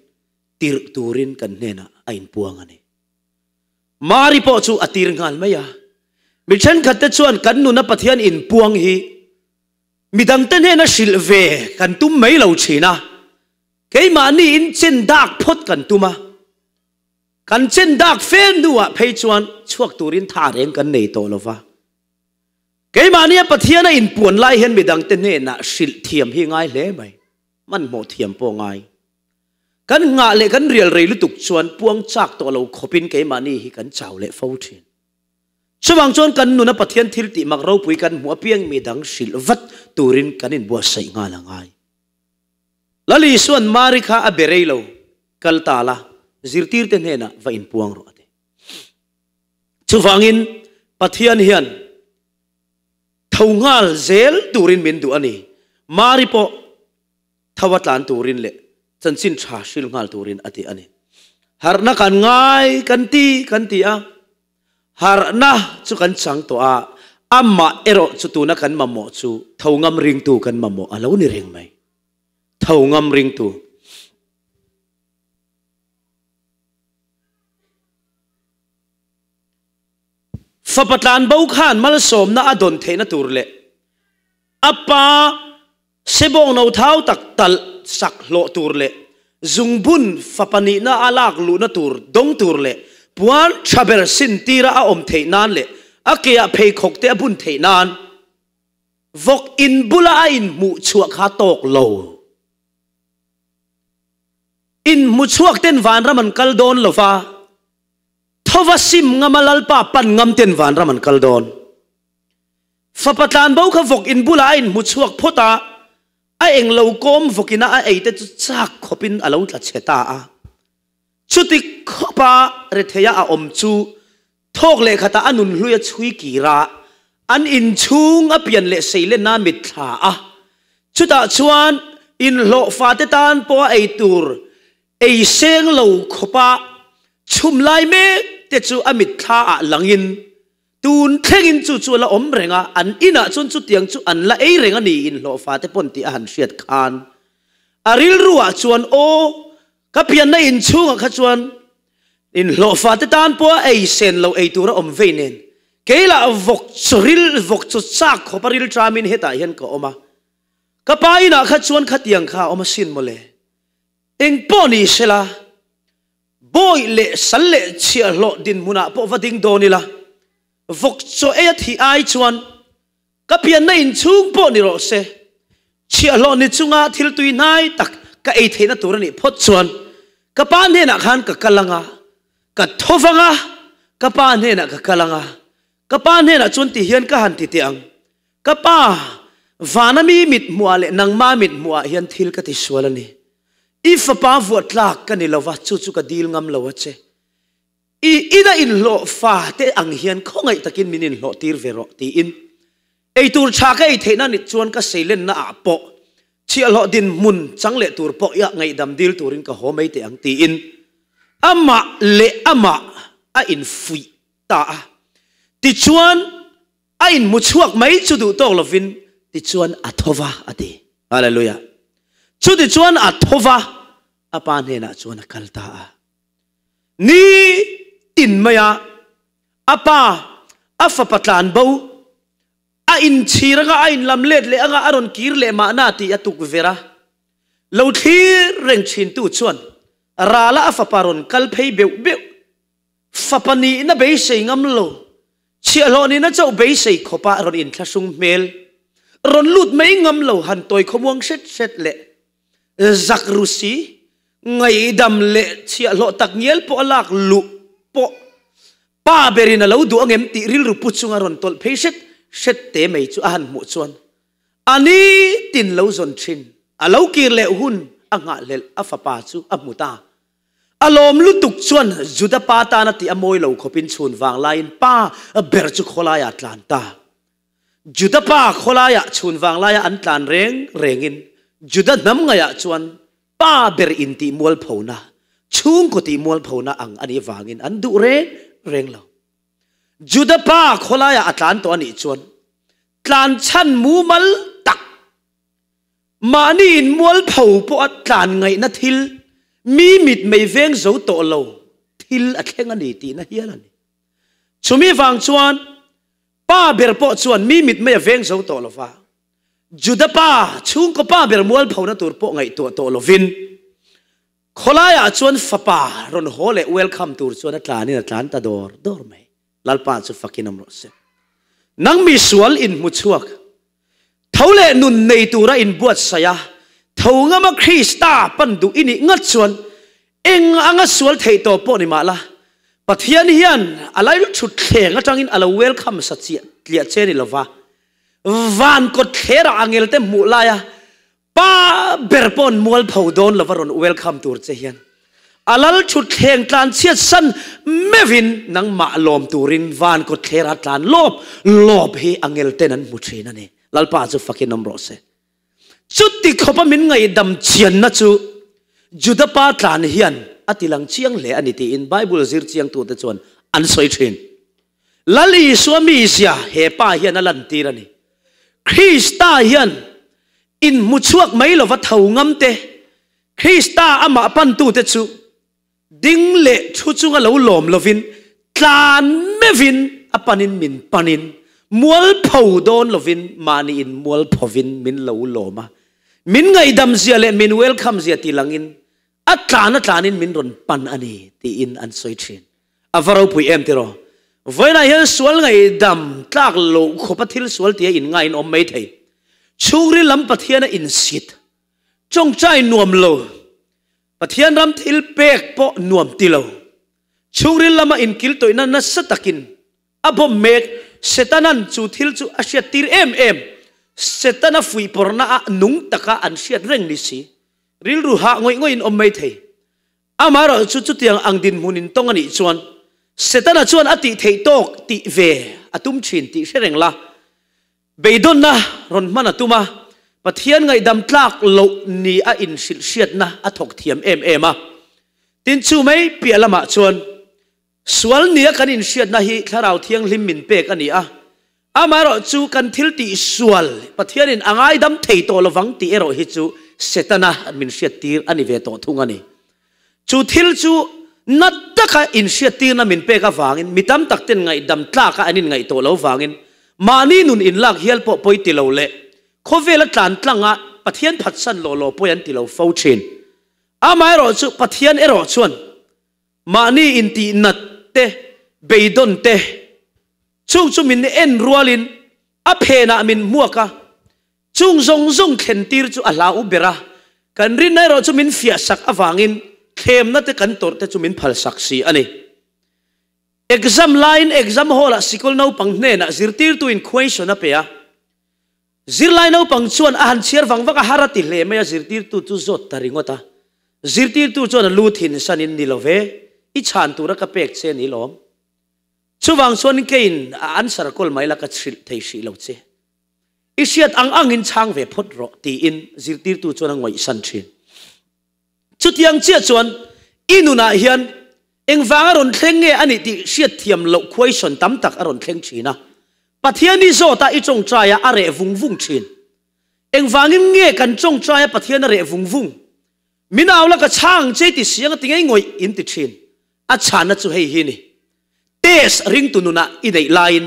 tirh turin kan hnenah a inpuang a ni. Mari pawh chu a tir nghal mai a. Mi thenkhatte chuan kan nuna Pathian inpuang hi midangte hnena hrilh ve kan tum mai lo thin a, keimahni in chen dak phawt kan tum a. Kan chen dak fe hnuah phei chuan chhuak turin tha reng kan nei tawh lo va. Keimahnia Pathian a inpuan lai hian midangte hnenah hrilh thiam hi ngai hle mai, hmanhmawh thiam pawh ngai. Kan nghah leh kan rial rei lutuk chuan puang chak tawh lo khawpin keimahni hi kan chau leh fo thin. Chuvang chuan kan nuna Pathian thil tih mak ropui kan hmuh apiang mi dang hrilh vat turin kan inbuatsaih nghal a ngai. Lal Isua'n Mari kha a be rei lo, kal ta la, zirtirte hnenah va inpuang rawh a ti. Chuvangin Pathian hian tho nghal zel turin min duh a ni. Mari pawh Tho a tlan turin leh chanchin tha hril nghal turin a ti a ni. Harhna kan ngai kan ti kan ti a, harhna chu kan chang tawh a, amah erawh chu tuna kan mamawh chu tho ngam ringtu kan mamawh a lo ni reng mai. Tho ngam ringtu. Fapa tlanbo khan malsawmna a dawn theihna tur leh a pa Sebawng no thau tak talh sak hlawh tur leh zungbun fapa nihna a lak luhna tur dawng tur leh puan tha ber sin tira a awm theih nan leh a keah pheikhawk te a bun theih nan vawk in bula a inhmuh chhuah kha tawk lo. Inhmu chhuak ten vanram an kal dawn lova, thova sim ngama Lalpa pan ngam ten vanram an kal dawn. Fapa tlanbo kha vawk in bulah a inhmu chhuak phawt a, a englo kawm vawkina a ei te chu chak khawpin a lo tla chhe ta a. Chuti khawpa retheia a awm chu thawk leh khatah a nunhlui a chhui kir a, an inchhung a pian leh seilenna a mitthla a. Chutah chuan inhlawh fate tan pawh a ei tur ei seng lo khawpa chhum lai mek te chu a mitthla ah langin Tun thlengin chu chu a la awm reng a, an inah chuan chutiang chu an la ei reng a ni inhlawhfa te pawn tih a han hriat khan a rilruah chuan aw ka pianna inchhungah kha chuan inhlawhfa te tan pawha ei sen lo ei tur a awm vei nen kei lah vawk chaw ril vawk chaw chak khawp a ril ṭamin hetah hian ka awm a, ka pa inah kha chuan khatiang kha a awm asin mawle engpawh ni sela Bawi leh sal leh chhiahhlawh dinhmunah pawh va ding dawn ila, vawk chaw ei a thih ai chuan ka pianna inchhung pawh ni rawh se, chhiahhlawh ni chunga thil tui hnai tak ka ei theihna tur a nih phawt chuan ka pa hnenah khan ka kal anga, ka tho vang a, Ka pa hnenah ka kal ang a, ka pa hnenah chuan ti hian ka han ti teh ang, Ka pa, vana mi mit hmuhah leh nangma mit hmuhah hian thil ka ti sual a ni. I fapa vuah tlak ka ni lo va, chu chu ka dil ngam lo a che. I ina inhlawh fa te ang hian khawngaih takin min inhlawh tir ve rawh, tiin eitur tha ka ei theihna ni chuan ka seilenna ah pawh chhiahhlawh dinhmun chang leh tur pawh ia ngaihdam dil turin ka haw mai teh ang, tiin amah leh amah a infuih ta a. Tichuan a inhmu chhuak mai chu duh tawk lovin tichuan a tho va, a ti. Hallelujah! Chutichuan a tho va, a pa hnenah chuan a kal ta a. Ni tin maia a pa a fapa tlan bo a inchhir anga a inlam let leh anga a rawn kir leh mahna tih a tukverh a lo thlir reng thintu chuan rala a fapa rawn kal phei beuh beuh fapa nihna beisei ngam lo chhiahhlawh nihna chauh beisei khawpa rawn inthlahrung hmel rawn lut mai ngam lo han tawi khawmuang hret hret leh Zak ru si, ngaihdam leh chhiahhlawh tak ngial pawh a lak luh pawh pa berin a lo duh angem tih rilru pu chunga rawn tawlh phei hret hret te mai chu a han hmuh chuan a ni tin lo zawn thin. A lo kir leh hun a nghahhlelh a fapa chu a hmu ta. A lawm lutuk chuan Juda pa tana tih a mawi lo khawpin chhun vang laiin pa ber chu khawlaiah a tlan ta. Juda pa khawlaiah chhun vanglaia an tlan reng rengin Juda hnam ngaiah chuan pa ber intih mualphona, chhungkaw tih mualphona ang a nih vangin an duh reng reng lo. Juda pa khawlaiah a tlan tawh a nih chuan tlan chhan mumal tak, mahni in mualpho pawha tlan ngaihna thil, mi mitmei veng zo tawh lo thil a thleng a ni tihna hial a ni. Chumi vang chuan Pa ber pawh chuan mi mit mai a veng zo tawh lo va, Juda pa, chhungkaw pa ber mualphona tur pawh ngaihtuah tawh lovin khawlaiah chuan fapa rawn haw leh welcome tur chuan a tlanin a tlan ta dawr dawr mai. Lalpa chu fakin awm rawh se. Nang mi sual inhmu chhuak, tho leh nun nei tura inbuatsaih a, tho ngama Krista pan duh i nih ngat chuan Eng anga sual theih tawh pawh ni mah la, Pathian hian a lailthut thleng atangin a lo welcome sa chiah tliah che ni lova, van kawt thlerah angelte hmuh laia pa ber paw'n mualpho dawn lova rawn welcome tur che hian a lalthut thleng tlan chhiat san meuhin nangmah lawm turin van kawt thlerah tlan lawp lawp hi angelten an hmu thin a ni. Lalpa chu fakin awm rawh se. Chuti khawpa min ngaihdam chianna chu Juda pa tlan hian a tilang chiang hle a ni tiin Bible zir chiangtute chuan an sawi thin. Lal Isua mizia he pa hian a lantir a ni. Krista hian inhmu chhuak mai lova tho ngam te, Krista amah pantute chu Ding leh thu chunga lo lawm lovin tlan meuhin a panin min panin mualpho dawn lovin mahniin mualphovin min lo lawm a, min ngaihdam zia leh min welcome zia ti langin a tlan a tlanin min rawn pan a ni tiin an sawi thin. A va ropui em tiraw? Vawiinah hian sual ngaihdam tlak loh khawpa thil sual tia inngaiin awm mai thei. Chhungril lam Pathiana insit, tawngtai nuam lo, Pathian ram thil pek pawh nuam ti lo. Chhungril lama inkil tawihna nasa takin a bawm mek. Setanan chu thil chu a hriattir em em. Setana fuihpawrhna ah nung taka an hriat reng ni si. Rilru hah ngawih ngawih in awm mai thei. Amaherawh chu chutiang ang dinhmun in tawng a nih chuan Setana chuan a tih theih tawk tih ve a tum thin tih hre reng la. Beidawnna rawn hman a tum a, Pathian ngaihdam tlak loh ni a inhrilh hriatna a thawk thiam em em a. Tin, chu mai piah lamah chuan sual nia kan inhriatna hi Thlarau Thianghlim min pek a ni a, amaherawh chu kan thil tih sual Pathianin a ngaidam thei tawh lovang tih erawh hi chu Setana min hriattir a ni ve tawh thung a ni. Chu thil chu na taka inhriattirna min pek avangin mi tam tak ten ngaihdam tlaka an inngaih tawh lo vangin mahni nun inlak hial pawh pawi ti lo leh khawvela tlan tlanga Pathian phatsan law law pawi an ti lo fo thin. Amaherawh chu Pathian erawh chuan mahni intihnat te, beidawn te, chung chu min en rualin a phenah min hmuak a, Chung zawng zawng thlen tir chu a hlau ber a, kan rinna erawh chu min fiah sak avangin thlemna te kan tawrh te chu min phal sak si a ni. Exam laiin exam hall ah sikul naupang hnenah zirtirtuin question a pe a. Zirlai naupang chuan a han chhiar vang vang a, har a ti hle mai a, zirtirtu chu zawt ta ringawt a. Zirtirtu chuan a lu thin sanin ni lo ve, i chhan tura ka pek che ni lawm. Chuvang chuan keiin a answer kawl mai la ka hrilh thei hrih lo che. I hriat ang angin chhang ve phawt rawh tiin zirtirtu chuan a ngawihsan thin. Chutiang chiah chuan i nunah hian engvang a rawn thleng nge a nih tih hriatthiam loh question tam tak a rawn thleng thin a. Pathian i zawt a, i tawngtai a, a reh vung vung thin. Engvangin nge kan tawngtai a Pathian a reh vung vung? Min au la ka chhang che ti siang a ti ngei ngawih in ti thin. A chhanna chu hei hi ni. Test ringtu nunah i neih laiin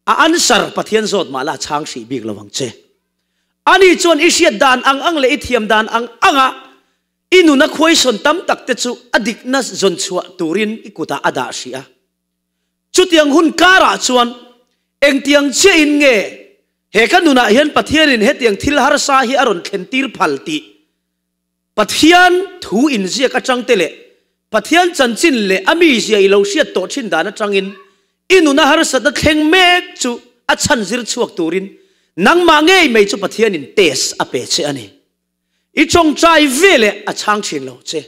a answer Pathian zawt mah la a chhang hrih bik lo ang che. Ani chuan i hriat dan ang ang leh i thiam dan ang anga i nuna khuaisawn tam tak te chu a dikna zawn chhuah turin i kutah a dah hrih a. Chutiang hun karah chuan engtiang chiahin nge he ka nunah hian Pathianin hetiang thil harsa hi a rawn thlentir phal tih Pathian thu inziak atang te leh Pathian chanchin leh a mizia i lo hriat tawh thin dan atangin i nuna harsatna thleng mek chu a chhan zir chhuak turin nangmah ngei mai chu Pathianin test a pe che a ni. I tawngtai ve leh a chhang thin lo che.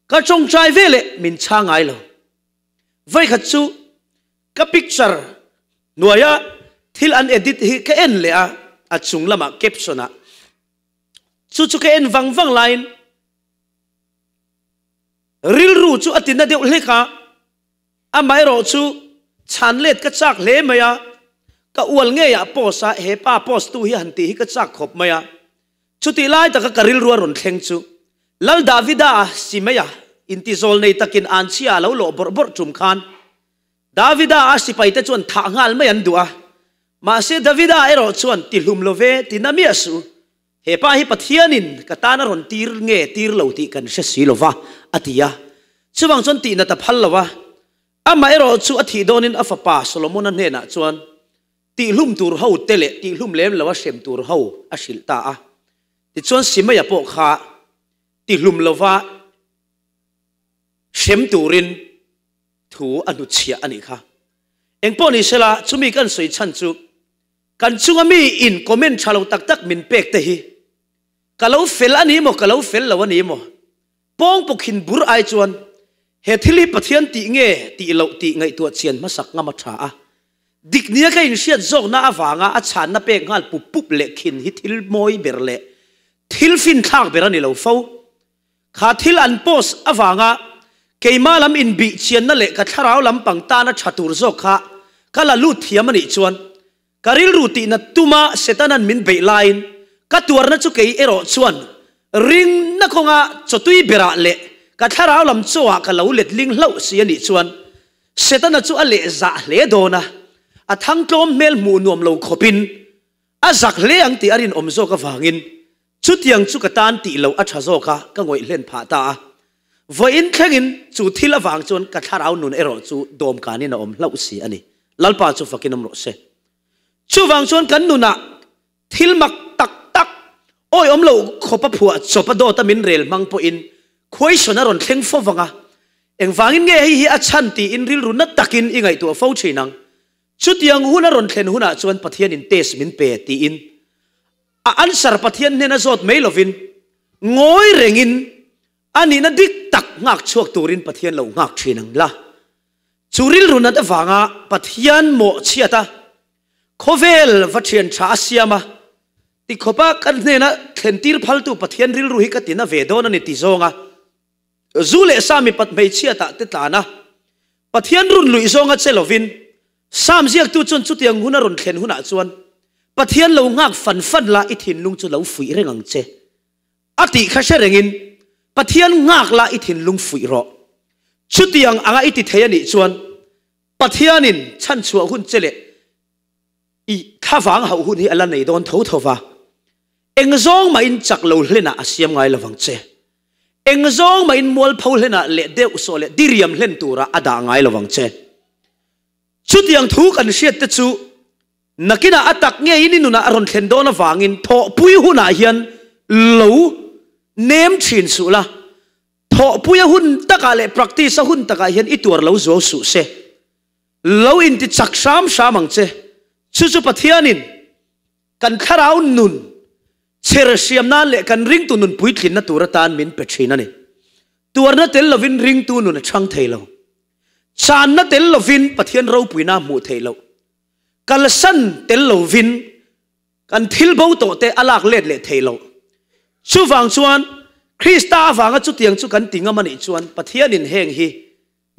Ka tawngtai ve leh min chhang ngai lo. Vawikhat chu ka picture hnuaia thil an edit hi ka en leh a, a chung lamah caption ah Chu chu ka en vang vang laiin rilru chu a tina deuh hlek a, amaherawh chu chhan let ka chak hle mai a, ka ual ngeiah post a, he pa post tu hi han tih hi ka chak khawp mai a. Chutih lai taka ka rilru a rawn thleng chu Lal Davida a si mai a, intizawl nei takin anchhia a lo lawh bawrh bawrh tum khan Davida a sipaite chuan thah nghal mai an duh a, Mahse Davida erawh chuan ti hlum lo ve ti na miah suh. He pa hi Pathianin ka tan a rawn tir nge tir lo tih kan hre si lo va, a ti a. Chuvang chuan tih nat a phal lo a. Amah erawh chu a thih dawnin a fapa Solomona hnenah chuan tih hlum tur ho te leh tih hlum lem lo a hrem tur ho a hrilh ta a. Tichuan Simeia pawh kha ti hlum lova hrem turin thu a hnutchhiah a nih kha. Engpawh ni sela, chumi kan sawi chhan chu kan chunga mi in comment tha lo tak tak min pek te hi ka lo fel a ni maw, ka lo fel lo a ni maw? Pawng pawkhin bur ai chuan he thil hi Pathian tih nge tih loh tih ngaihtuah chian hmasak ngam a tha a. Dik nia ka inhriat zawkna avanga a chhanna pek nghal pup pup leh khin hi thil mawi ber leh thil finthlak ber a ni lo fo. Kha thil an post avanga keimah lam inbih chianna leh ka thlarau lampang tana tha tur zawk kha ka la lut thiam a nih chuan ka rilru tihna tuma Setanan min beih laiin ka tuarna chu kei erawh chuan ringna kawnga chawtui berah leh ka thlarau lam chawah ka lo letling hlauh si a nih chuan Setana chu a leh zah hle dawn a, a thangtlawm hmel hmuh nuam lo khawpin a zak hle ang tih a rinawm zawk avangin Chutiang chu ka tan tih loh a tha zawk a, ka ngawih hlen phah ta a. Vawiin thlengin chu thil avang chuan ka thlarau nun erawh chu dawmkanin a awm hlauh si a ni. Lalpa chu fakin awm rawh se. Chuvang chuan kan nunah thil mak tak tak, awiawm loh khawpa phuah chawpa dawta min rel hmang pawhin khuaihrawn a rawn thleng fo vang a. Engvangin nge hei hi a chhan tiin rilru na takin i ngaihtuah fo thin ang. Chutiang hun a rawn thlen hunah chuan Pathianin test min pe tiin a answer Pathian hnena zawt mai lovin ngawi rengin a nihna dik tak nghak chhuak turin Pathian lo nghak thin ang la. Chu rilru nat avanga Pathian mawh chhiat a, khawvel va thian tha a siam a, tikhawpa kan hnena thlentir phaltu Pathian rilru hi ka tina ve dawn a ni ti zawnga Zu leh sa mipat hmeichhiatah te tlan a, Pathian run luih zawnga che lovin, Sam ziaktu chuan chutiang hun a rawn thlen hunah chuan Pathian lo nghak fan fan la i thinlung chu lo fuih reng ang che. A tih kha hre rengin Pathian nghak la i thinlung fuih rawh. Chutiang anga i ti thei a nih chuan Pathianin chhanchhuah hun che leh I thlavang hauh hun hi a la nei dawn tho tho va, eng zawng mahin chak lo hlenah a siam ngai lovang che. Eng zawng mahin mualpho hlenah leh deuh sawh leh diriam hlen turah a dah ngai lovang che. Chutiang thu kan hriat te chu nakinah a tak ngeiin i nunah a rawn thlen dawn avangin thawhpui hunah hian lo nem thin suh la, thawhpui a hun takah leh practice a hun takah hian i tuar lo zuau suh se. Lo inti chak hram hram ang che. Chu chu Pathianin kan thlarau nun chher hriam nan leh kan ringtu nun puitlinna tur atan min pe thin a ni. Tuarna tel lovin ringtu nun a chhang thei lo. Channa tel lovin Pathian ropuina a hmuh theih loh. Kalsan tel lovin kan thil bo tawh te a lak let leh theih loh. Chuvang chuan Krista avanga chutiang chu kan ti ngam a nih chuan Pathianin heng hi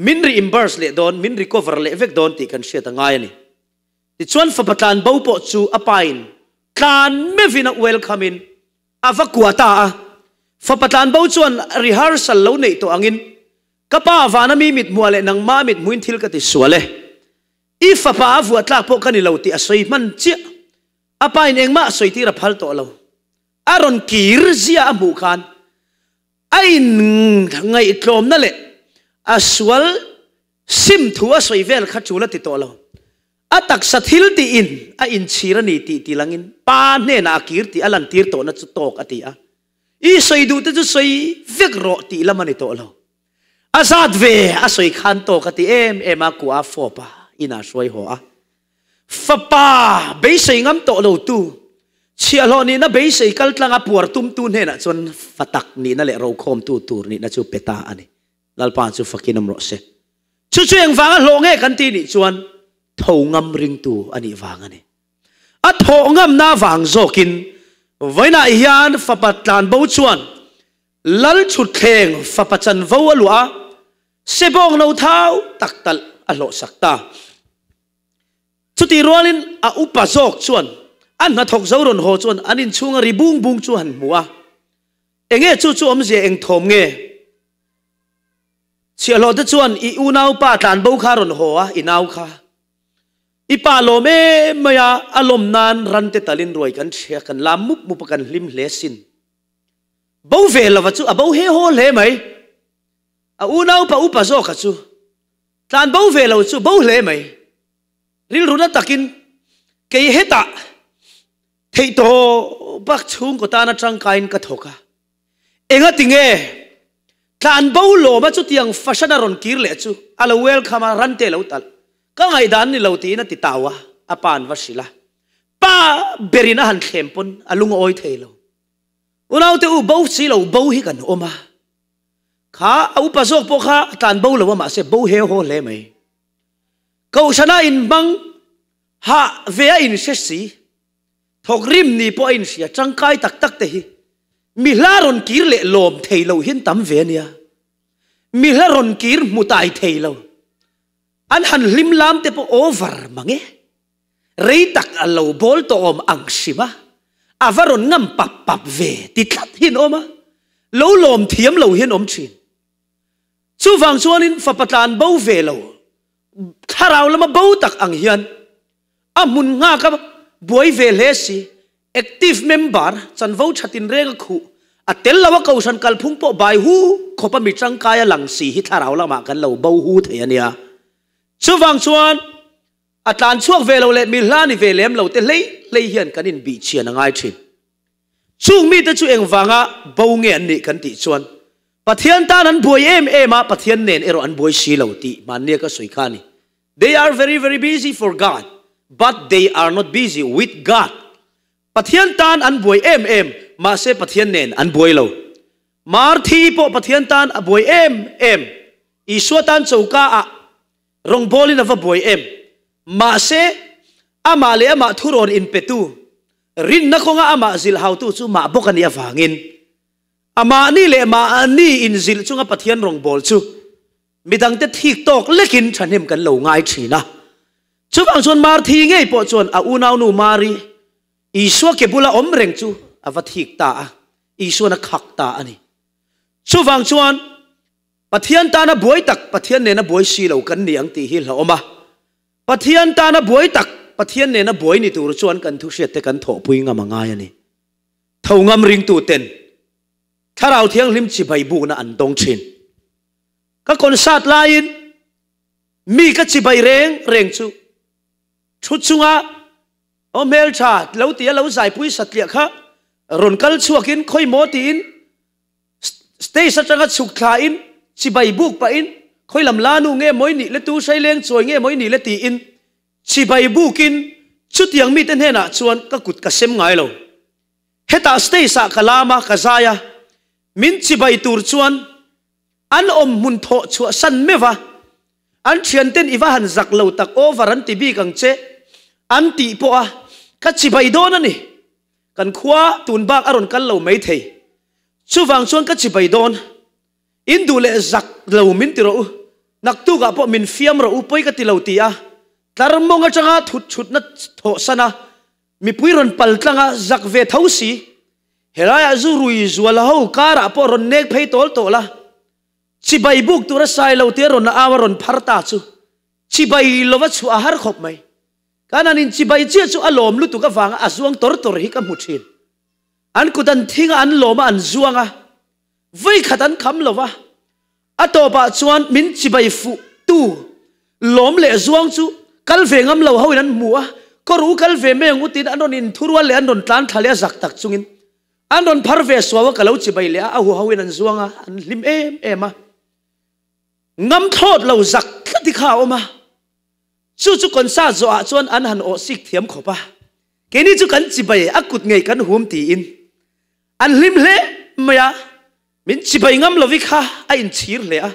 min reimburse leh dawn, min recover leh vek dawn tih kan hriat a ngai a ni. Tichuan fapa tlan bo pawh chu a pain tlan meuhin a welcome in a va kua ta a. Fapa tlan bo chuan rehearsal lo neih tawh angin, Ka pa vana mi mithmuah leh nangmah mithmuin thil ka ti sual e. I fapa a vuah tlak pawh ka ni lo tih a sawi hman chiah. A pain engmah a sawi tir a phal tawh lo. A rawn kir zia a hmuh khan a inngaihtlawmna leh a sual sim thu a sawi vel kha tul a ti tawh lo. A taksa thil tiin a inchhir a ni tih tilangin pa hnenah a kir tih a lantir tawhna chu tawk a ti a. I sawi duh te chu sawi vek rawh tih lam a ni tawh lo. A zat ve a sawi khan tawk a ti em em a, kua a fawp a, inah a hruai haw a. Fapa beisei ngam tawh lo tu, chhiahhlawh nihna beisei kal tlanga puar tumtu hnenah chuan fa tak nihna leh rokhawmtu tur nihna chu pe ta a ni. Lalpa chu fakin awm rawh se. Chu chu engvanga hlawh nge kan tih nih chuan tho ngam ringtu a nih vang a ni. A thawh ngamna vang zawkin vawiinah hian fapa tlanbo chuan Lal chhutthleng fapa chanvo a luah a, sebawng no thau tak talh a hlawhsak ta. Chutih rualin a upa zawk chuan a hnathawk zo rawn haw chuan an inchhunga ri bung bung chu han hmu a, Enge chu chu awmzia eng thawm nge? Chhiahhlawh te chuan i unaupa tlanbo kha rawn haw a, i nau kha. I pa lawm em mai a, a lawm nan ran te talin ruai kan hria, kan lam mup mup a, kan hlim hle sin. Bo ve lova chu a bo he haw hle mai. A unaupa upa zawka chu tlan bo ve lo chu bo hle mai. Rilru na takin kei hetah theihtawp bak chhungkaw tana tangkaiin ka thawk a. Engati nge tlan bo lawma chutiang fashion a rawn kir leh chu a lo welcome a, rante lo talh. Ka ngaihdan ni lo tiin a ti tau a, a pa an va hrilh a. Pa berin a han thlem pawn a lung a awi thei lo. Unaute u bo si lo bo hi kan awm a, kha a upa zawk pawh kha a tlan bo lo a mahse bo he haw hle mai. Kohhrana inhmang hah ve a inhre si, thawk rim ni pawh a inhria tangkai tak tak te hi mi hla rawn kir leh lawm thei lo hian tam ve a nia. Mi hla rawn kir hmu tai thei lo. An han hlim lam te pawh over mang e. Rei tak a lo bawl tawh awm ang hrim a, a va rawn ngam pap pap ve ti tlat hi an awm a, lo lawm thiam lo hi an awm thin. Chuvang chuanin fapa tlan bo ve lo, thlarau lama bo tak ang hian a hmun nghak a buai ve hle si, active member chanvo tha tinreng a khuh, a tel lo a kohhran kalphung pawh bai hu khawp a mi tangkai a lang si hi thlarau lamah kan lo bo hu thei a nia. Chuvang chuan A tlan chhuak ve lo leh mi hla ni ve lem lo te hlei hlei hian kan inbih chhian a ngai thin. Chung mite chu engvanga bo nge an nih kan tih chuan Pathian tan an buai em em a, Pathian nen erawh an buai si lo tih hmannia ka sawi kha a ni. They are very very busy for God but they are not busy with God. Pathian tan an buai em em mahse Pathian nen an buai lo. Marthi pawh Pathian tan a buai em em. Isua tan choka ah Rawngbawlin a va buai em? Mahse, amah leh amah thurawn inpetu, rinna kawnga amah zilhautu chu mah bawk a nih avangin, amahni leh mahni inzilh chunga Pathian rawngbâwl chu midangte thik tâwk lekin ṭhahnem kan lo ngai ṭhîn a. Chuvang chuan Marthi ngei pawh chuan a unaunu Mari, Isua ke bula awm reng chu a va thik ta a, Isua'n a khak ta a ni. Chuvang chuan Pathian tana buai tak Pathian nena buai si lo kan ni ang tih hi hlauhawm a. Pathian tana buai tak Pathian nena buai ni tur chuan kan thu hriatte kan thawhpui ngam a ngai a ni. Tho ngam ringtu ten Thlarau Thianghlim chibai bukna an dawng thin. Ka concert laiin mi ka chibai reng reng chu thu chunga aw hmeltha lo tia lo zaipui satliah kha rawn kal chhuakin khawi maw tiin Stage atanga chhuk thlain chibai buk pahin Khawi lam la nu nge mawi nih le tu hrai leng chawi nge mawi nih le tiin chibai bukin chutiang mite hnenah chuan ka kut ka sem ngai lo. Hetah stage ah ka lam a, ka zai a, min chibai tur chuan an awm hmun thawh chhuah san meuh a, an thianten i va han zak lo tak over an ti bik ang che an tih pawh a, ka chibai dawn a ni. Kan khua tun bak a rawn kal lo maithei. Chuvang chuan ka chibai dawn. In duh leh zak lo min ti rawh u, naktukah pawh min fiam rawh u pawi ka ti lo ti a, tlar mawng atanga thut thutna thawh san a, mipui rawn pal tlang a, zak ve tho si. Helaiah zu rui zual ho karah pawh rawn nek phei tawl tawl a, chibai buk tura sai lo tia rawn au a rawn phar ta chu chibai lova chhuah a har khawp mai. Kan han inchibai chiah chu a lawm lutuk avanga a zuang tawr tawr hi ka hmu thin. An kut an thing a, an lawm a, an zuang a. Vawi khat an kham lo va, a tawpah chuan min chibai fuh tu lawm leh zuang chu kal ve ngam lo hoin an hmu a, kawr u kal ve mai ang u tiin an rawn inthurual leh an rawn tlan thla leh a zak tak chungin an rawn phar ve suau a, ka lo chibai leh a, a hu hoin an zuang a, an hlim em em a. Ngam thlawt lo zak tlat hi kha a awm a, chu chu concert zawhah chuan an han awh sik thiam khawp a, keini chu kan chibai a kut ngei kan hum tiin An hlim hle mai a, min chibai ngam lovi kha a inchhir hle a,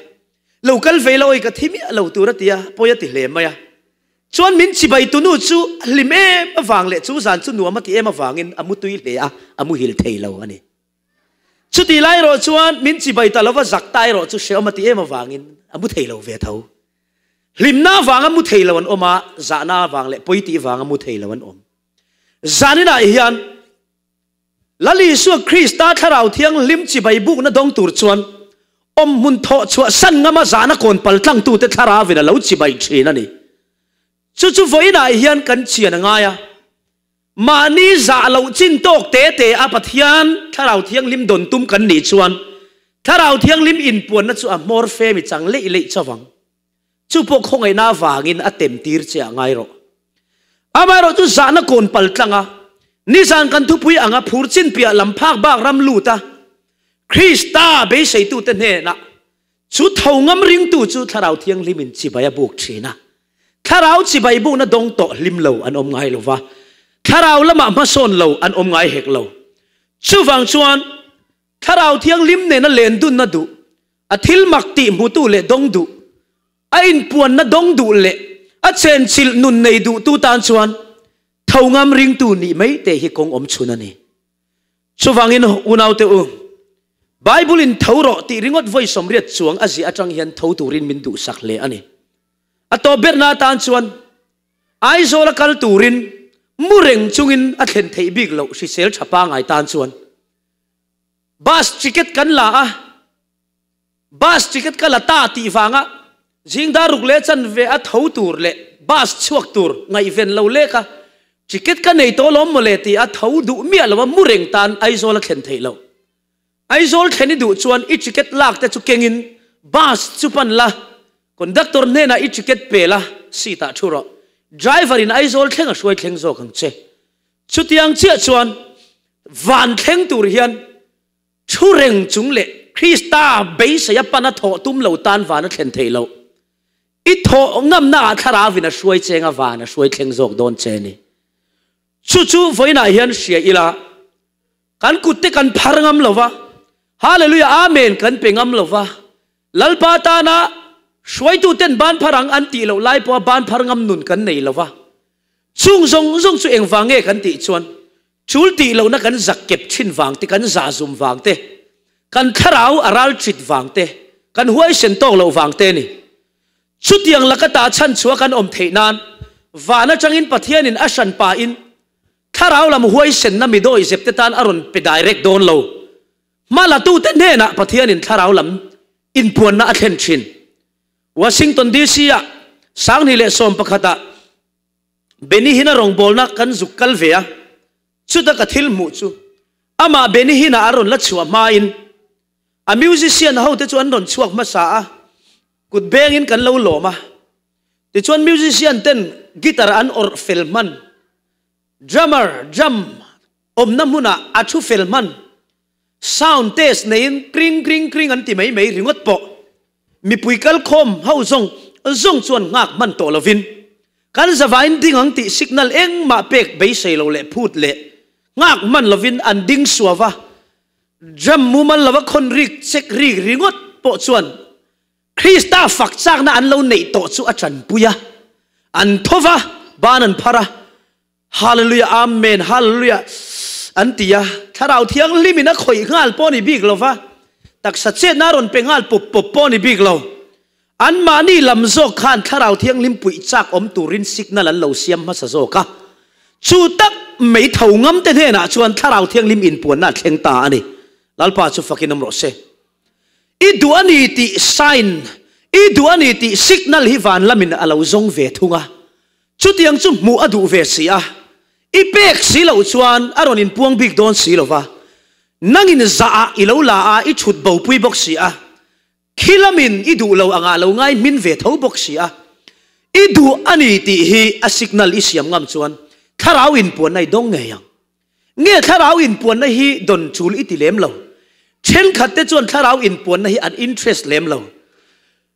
lo kal ve la awi ka thi miah lo tur a ti a, pawi a ti hle mai a. Chuan min chibai tunu chu a hlim em avang leh chu zan chu nuam a ti em avangin a mutui hle a, a muhil thei lo a ni. Chuti lai erawh chuan min chibai ta lova zak ta erawh chu hrehawm a ti em avangin a mu thei lo ve tho. Hlimna avanga mu thei lo an awm a, zahna avang leh pawi tih vanga mu thei lo an awm. Zaninah hian Lal Isua Krista Thlarau Thianghlim chibai bukna dawng tur chuan awmhmun thawh chhuah san ngama zahna kawn pal tlangtute Thlarauvin a lo chibai thin a ni. Chu chu vawiinah hian kan chian a ngai a, mahni zah loh chin tawk te te a Pathian Thlarau Thianghlim dawn tum kan nih chuan Thlarau Thianghlim inpuanna chu a hmawr femi chang leih leih chovang. Chu pawh khawngaihna avangin a tem tir che ah ngai rawh. Amaherawh chu zahna kawn pal tlang a, nizan kan thupui anga phur chin piah lam phak bak ram lut a, Krista beiseitute hnenah chu tho ngam ringtu chu Thlarau Thianghlimin chibai a buk thin a. Thlarau chibai bukna dawng tawh hlim lo an awm ngai lo va, Thlarau lamah hmasawn lo an awm ngai hek lo. Chuvang chuan Thlarau Thianghlim nena len dunna duh, a thil mak tih hmutu leh dawng duh, a inpuanna dawng duh leh a chenchilh nun nei duhtu tan chuan tho ngam ringtu nih mai te hi kawng awm chhun a ni. Chuvangin unaute u, Bible in tho rawh tih ringawt vawi 80 chuang a ziah atang hian tho turin min duhsak hle a ni. A tawp berna atan chuan Aizawl a kal turin mu reng chungin a thlen theih bik loh hrisel tha pangai tan chuan Bus ticket kan la a, bus ticket ka la ta tih vanga zingdar ruk leh chanve a tho tur leh bus chhuak tur ngaihven lo lek a, ticket ka nei tawh lawm mawle tih a tho duh miah lo a, mu reng tan Aizawl a thlen theih lo. Aizawl thlen i duh chuan i ticket lak te chu kengin bus chu pan la, conductor hnenah i ticket pe la, seat ah thu rawh. Driver in Aizawl thleng a hruai thleng zawk ang che. Chutiang chiah chuan van thleng tur hian thu reng chung leh Krista beisei a pan a thawh tum lo tan van a thlen theih loh. I thawh ngamna ah thlarauin a hruai cheng a van a hruai thleng zawk dawn che ni. Chu chu vawiinah hian hria ila kan kut te kan phar ngam lo va, Hallelujah Amen kan pe ngam lo va, Lalpa tana hruaitu ten ban phar ang an tih loh lai pawha ban phar ngam nun kan nei lo va, Chung zawng zawng chu engvang nge kan tih chuan tul tih lohna kan zak kep thin vang te, kan zah zum vang te, kan thlarau a ral ṭit vang te, kan huaisen tawk loh vang te a ni. Chutiang laka tah chhan chhuah kan awm theih nan van atangin Pathianin a hran pahin thlarau lam huaisenna mi dawihzep te tan a rawn pe direct dawn lo. Hma latute hnenah Pathianin thlarau lam inpuanna a thlen thin. Washington DC ah 2011 ah Benny Hinn a rawngbawlna kan zuk kal ve a, chuta ka thil hmuh chu amah Benny Hinn ah a rawn la chhuah hmain a musician ho te chu an rawn chhuak hmasa a, kut bengin kan lo lawm a, tichuan musician ten guitar an awrh fel hman, drummer drum awmna hmunah a thu fel hman, sound test neiin kring kring kring an ti mai mai ringawt pawh. Mipui kal khawm ho zawng zawng chuan nghak hman tawh lovin kan zavain ding ang tih signal engmah pek beisei lo leh phut leh nghak hman lovin an ding suau va. Drum mumal lova khawn rik chek rik ringawt pawh chuan Krista fak chakna an lo neih tawh chu a tanpui a, an tho va, ban an phar a, Hallelujah, Amen, Hallelujah an ti a, Thlarau Thianghlimin a khawih nghal pawh a ni bik lo va, taksa chetna a rawn pe nghal pawp pawp pawh a ni bik lo. Anmahni lam zawk khan Thlarau Thianghlim puih chak awm turin signal an lo siam hmasa zawk a, chu tak mai tho ngamte hnenah chuan Thlarau Thianghlim inpuanna a thleng ta a ni. Lalpa chu fakin awm rawh se. I duh a ni tih sign, i duh a ni tih signal hi van lamin a lo zawng ve thung a. Chutiang chu hmuh a duh ve si a, i pek si loh chuan a rawn inpuang bik dawn si lo va, nangin zah ah i lo la a, i chhut bopui bawk si a, khi lamin i duh lo angah lo ngai hmin ve tho bawk si a, i duh a ni tih hi a signal i siam ngam chuan thlarau inpuanna i dawng ngei ang. Nge thlarau inpuanna hi dawn chul i ti lem lo? Thenkhat te chuan thlarau inpuanna hi an interest lem lo.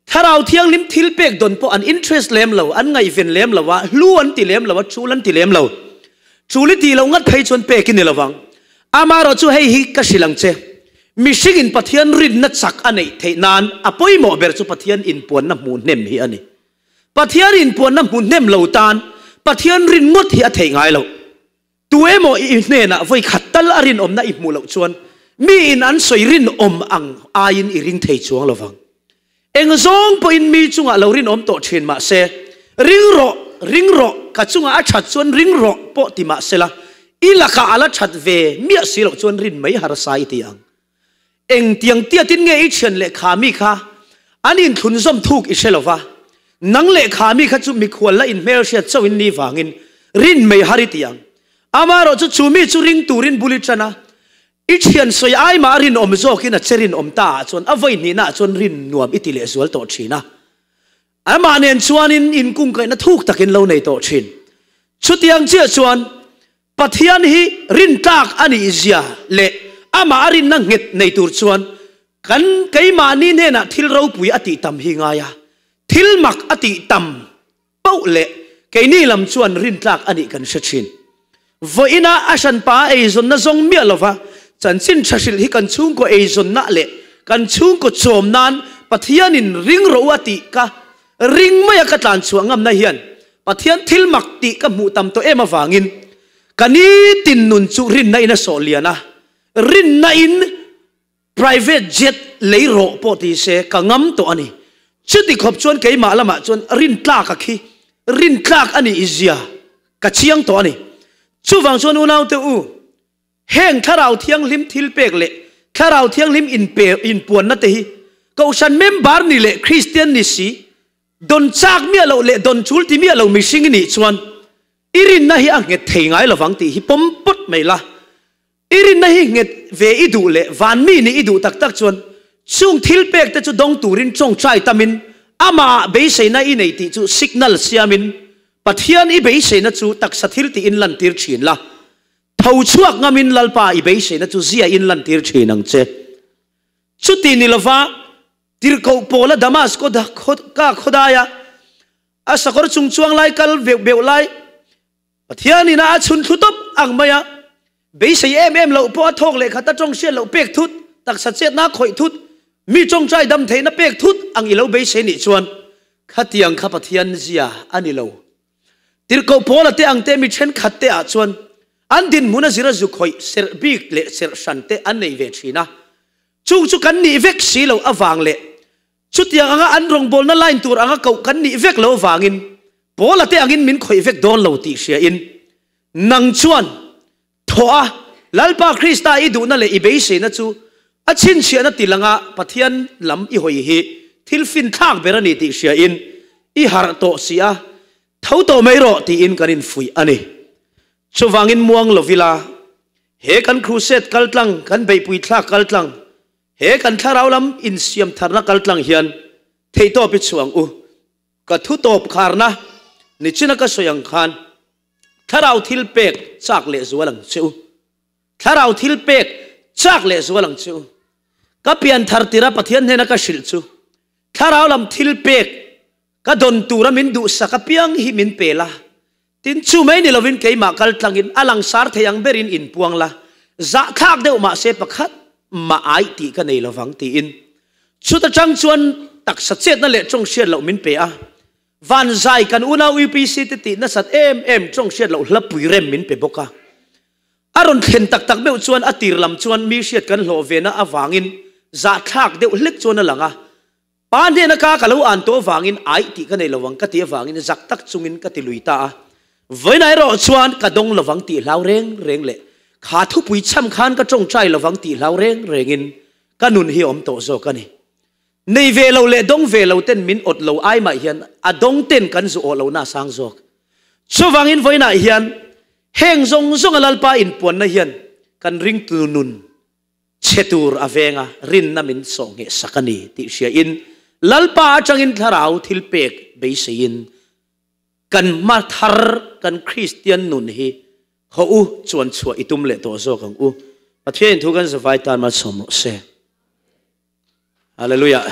Thlarau Thianghlim thilpek dawn pawh an interest lem lo, an ngaihven lem lo a, hlu an ti lem lo a, chul an ti lem lo. Chul i tih loh ngat phei chuan pek i ni lovang. Amaherawh chu hei hi ka hrilh ang che, mihringin Pathian rinna chak a neih theih nan a pawimawh ber chu Pathian inpuanna hmuh hnem hi a ni. Pathian inpuanna hmu hnem lo tan Pathian rin ngawt hi a theih ngai loh. Tu emaw i hnenah vawi khat tal a rinawmna i hmuh loh chuan miin an sawi rinawm ang aiin i ring thei chuang lo vang. Eng zawng pawhin mi chungah lo rinawm tawh thin mah se, ring rawh, ring rawh, ka chungah a that chuan ring rawh pawh ti mah sela, i lakah a la that ve miah si loh chuan rin mai harsa i ti ang. Eng tiang tiatin nge i thian leh kha mi kha an inthlun zawm thuk i hre lo va, nang leh kha mi kha chu mikhual la inhmelhriat chauh in ni vangin rin mei har i ti ang. Amaherawh chu chu mi chu ring turin bul i tan a, i thian sawi ai mah a rinawm zawkin a che rinawm ta ah chuan a vawi hnihna ah chuan rin nuam i ti leh zual tawh thin a. Amah nen chuanin inkungkaihna thuk takin lo nei tawh thin. Chutiang chiah chuan Pathian hi rintlak a nih zia leh amah a rinna nghet nei tur chuan kan keimahni hnenah thil ropui a tih tam hi ngai a, thil mak a tih tam poh leh keini lam chuan rintlak a nih kan hre thin. Vawiina a hranpa a eizawnna zawng miah lova chanchin tha hrilh hi kan chhungkaw eizawnna leh kan chhungkaw chawm nan Pathianin ring rawh u a tih ka ring maia ka tlan chhuah ngamna hian Pathian thil mak tih ka hmuh tam tawh em avangin ka nitin nun chu rinna in a sawh lian a, rinna in private jet lei rawh pawh ti se ka ngam tawh a ni. Chuti khawp chuan keimah lamah chuan rintlak a khi, rintlak a nih zia ka chiang tawh a ni. Chuvang chuan unaute u, heng Thlarau Thianghlim thilpek leh Thlarau Thianghlim inpe inpuanna te hi Kohhran member ni leh Kristian ni si, Don chak miah loh leh don chul ti miah lo mihring i nih chuan i rinna hi a nghet thei ngai lovang tih hi pawm pawt mai la. I rinna hi nghet ve i duh leh van mi nih i duh tak tak chuan chung thil pek te chu dawng turin tawngtai tamin amah ah beiseina i nei tih chu signal siamin Pathian i beiseina chu taksa thil tiin lantir thin la. Tho chhuak ngamin Lalpa i beiseina chu zia in lantir thin ang che. Chuti ni lova Tirhkoh Paula Damasko ka khawdaia a sakawr chung chuang lai kal beuh beuh lai Pathian ina a chhun thlu tawp ang mai a, beisei em em loh pawh a thawk leh khat a tawng hriat loh pek thut, taksa chetna khawih thut, mi tawngtai dam theihna pek thut ang i lo beisei nih chuan khatiang kha Pathian zia a ni lo. Tirhkoh Paula te ang te mi thenkhat te ah chuan an dinhmun a zira zu khawih serh bik leh serh hran te an nei ve thin a, Chung chu kan nih vek si loh avang leh chutiang anga an rawngbawlna line tur anga koh kan nih vek loh avangin Paula te angin min khawih vek dawn lo tih hriain nang chuan thawh a Lalpa Krista i duhna leh i beiseina chu a chhinchhiahna ti langa Pathian lam i hawi hi thil finthlak ber a ni tih hriain i harh tawh si a, tho tawh mai rawh tiin kan infuih a ni. Chuvangin muang lo ila He kan crusade kaltlang, kan beihpui thlak kaltlang, he kan thlarau lam insiam tharna kaltlang hian theihtawp i chhuah ang u. Ka thu tawp kharna nichina ka sawi ang khan thlarau thil pek chak leh zual ang che u. Thlarau thil pek chak leh zual ang che u. Ka pian thar tira Pathian hnena ka hrilh chu. Thlarau lam thilpek ka dawn tura min duhsak apiang hi min pe la, tin chu mai ni lovin keimah kal tlangin a langsar thei ang berin inpuang la, zahthlak deuh mahse pakhat mah aih tih ka nei lovang tiin chuta tang chuan taksa chetna leh tawng hriat loh min pe a, van zai kan unau UPC te tih nasat em em tawng hriat loh hlapui rem min pe bawk a. A rawn thlen tak tak meuh chuan a tir lam chuan mi hriat kan hlawh vena avangin zahthlak deuh hlek chuan a lang a. Pa hnena ka ka lo an tawh avangin aih tih ka nei lovang ka tih avangin zak tak chungin ka ti lui ta a. Vawiin erawh chuan ka dawng lovang tih hlau reng reng leh kha thupui chham khan ka tawngtai lovang tih hlau reng rengin ka nun hi a awm tawh zawk a ni. Nei ve lo leh dawng ve lo ten min awt lo ai mah hian a dawng ten kan zu awh lohna a sang zawk. Chuvangin vawiinah hian heng zawng zawnga Lalpa inpuanna hian kan ringtu nun chhe tur a veng a, rinna min sawh ngheh sak a ni tih hriain Lalpa atangin thlarau thilpek beiseiin kan hma thar kan Kristian nun hi haw u chuan chhuah i tum leh tawh zawk ang u. Pathianin thu kan zavai tan malsawm rawh se. Hallelujah.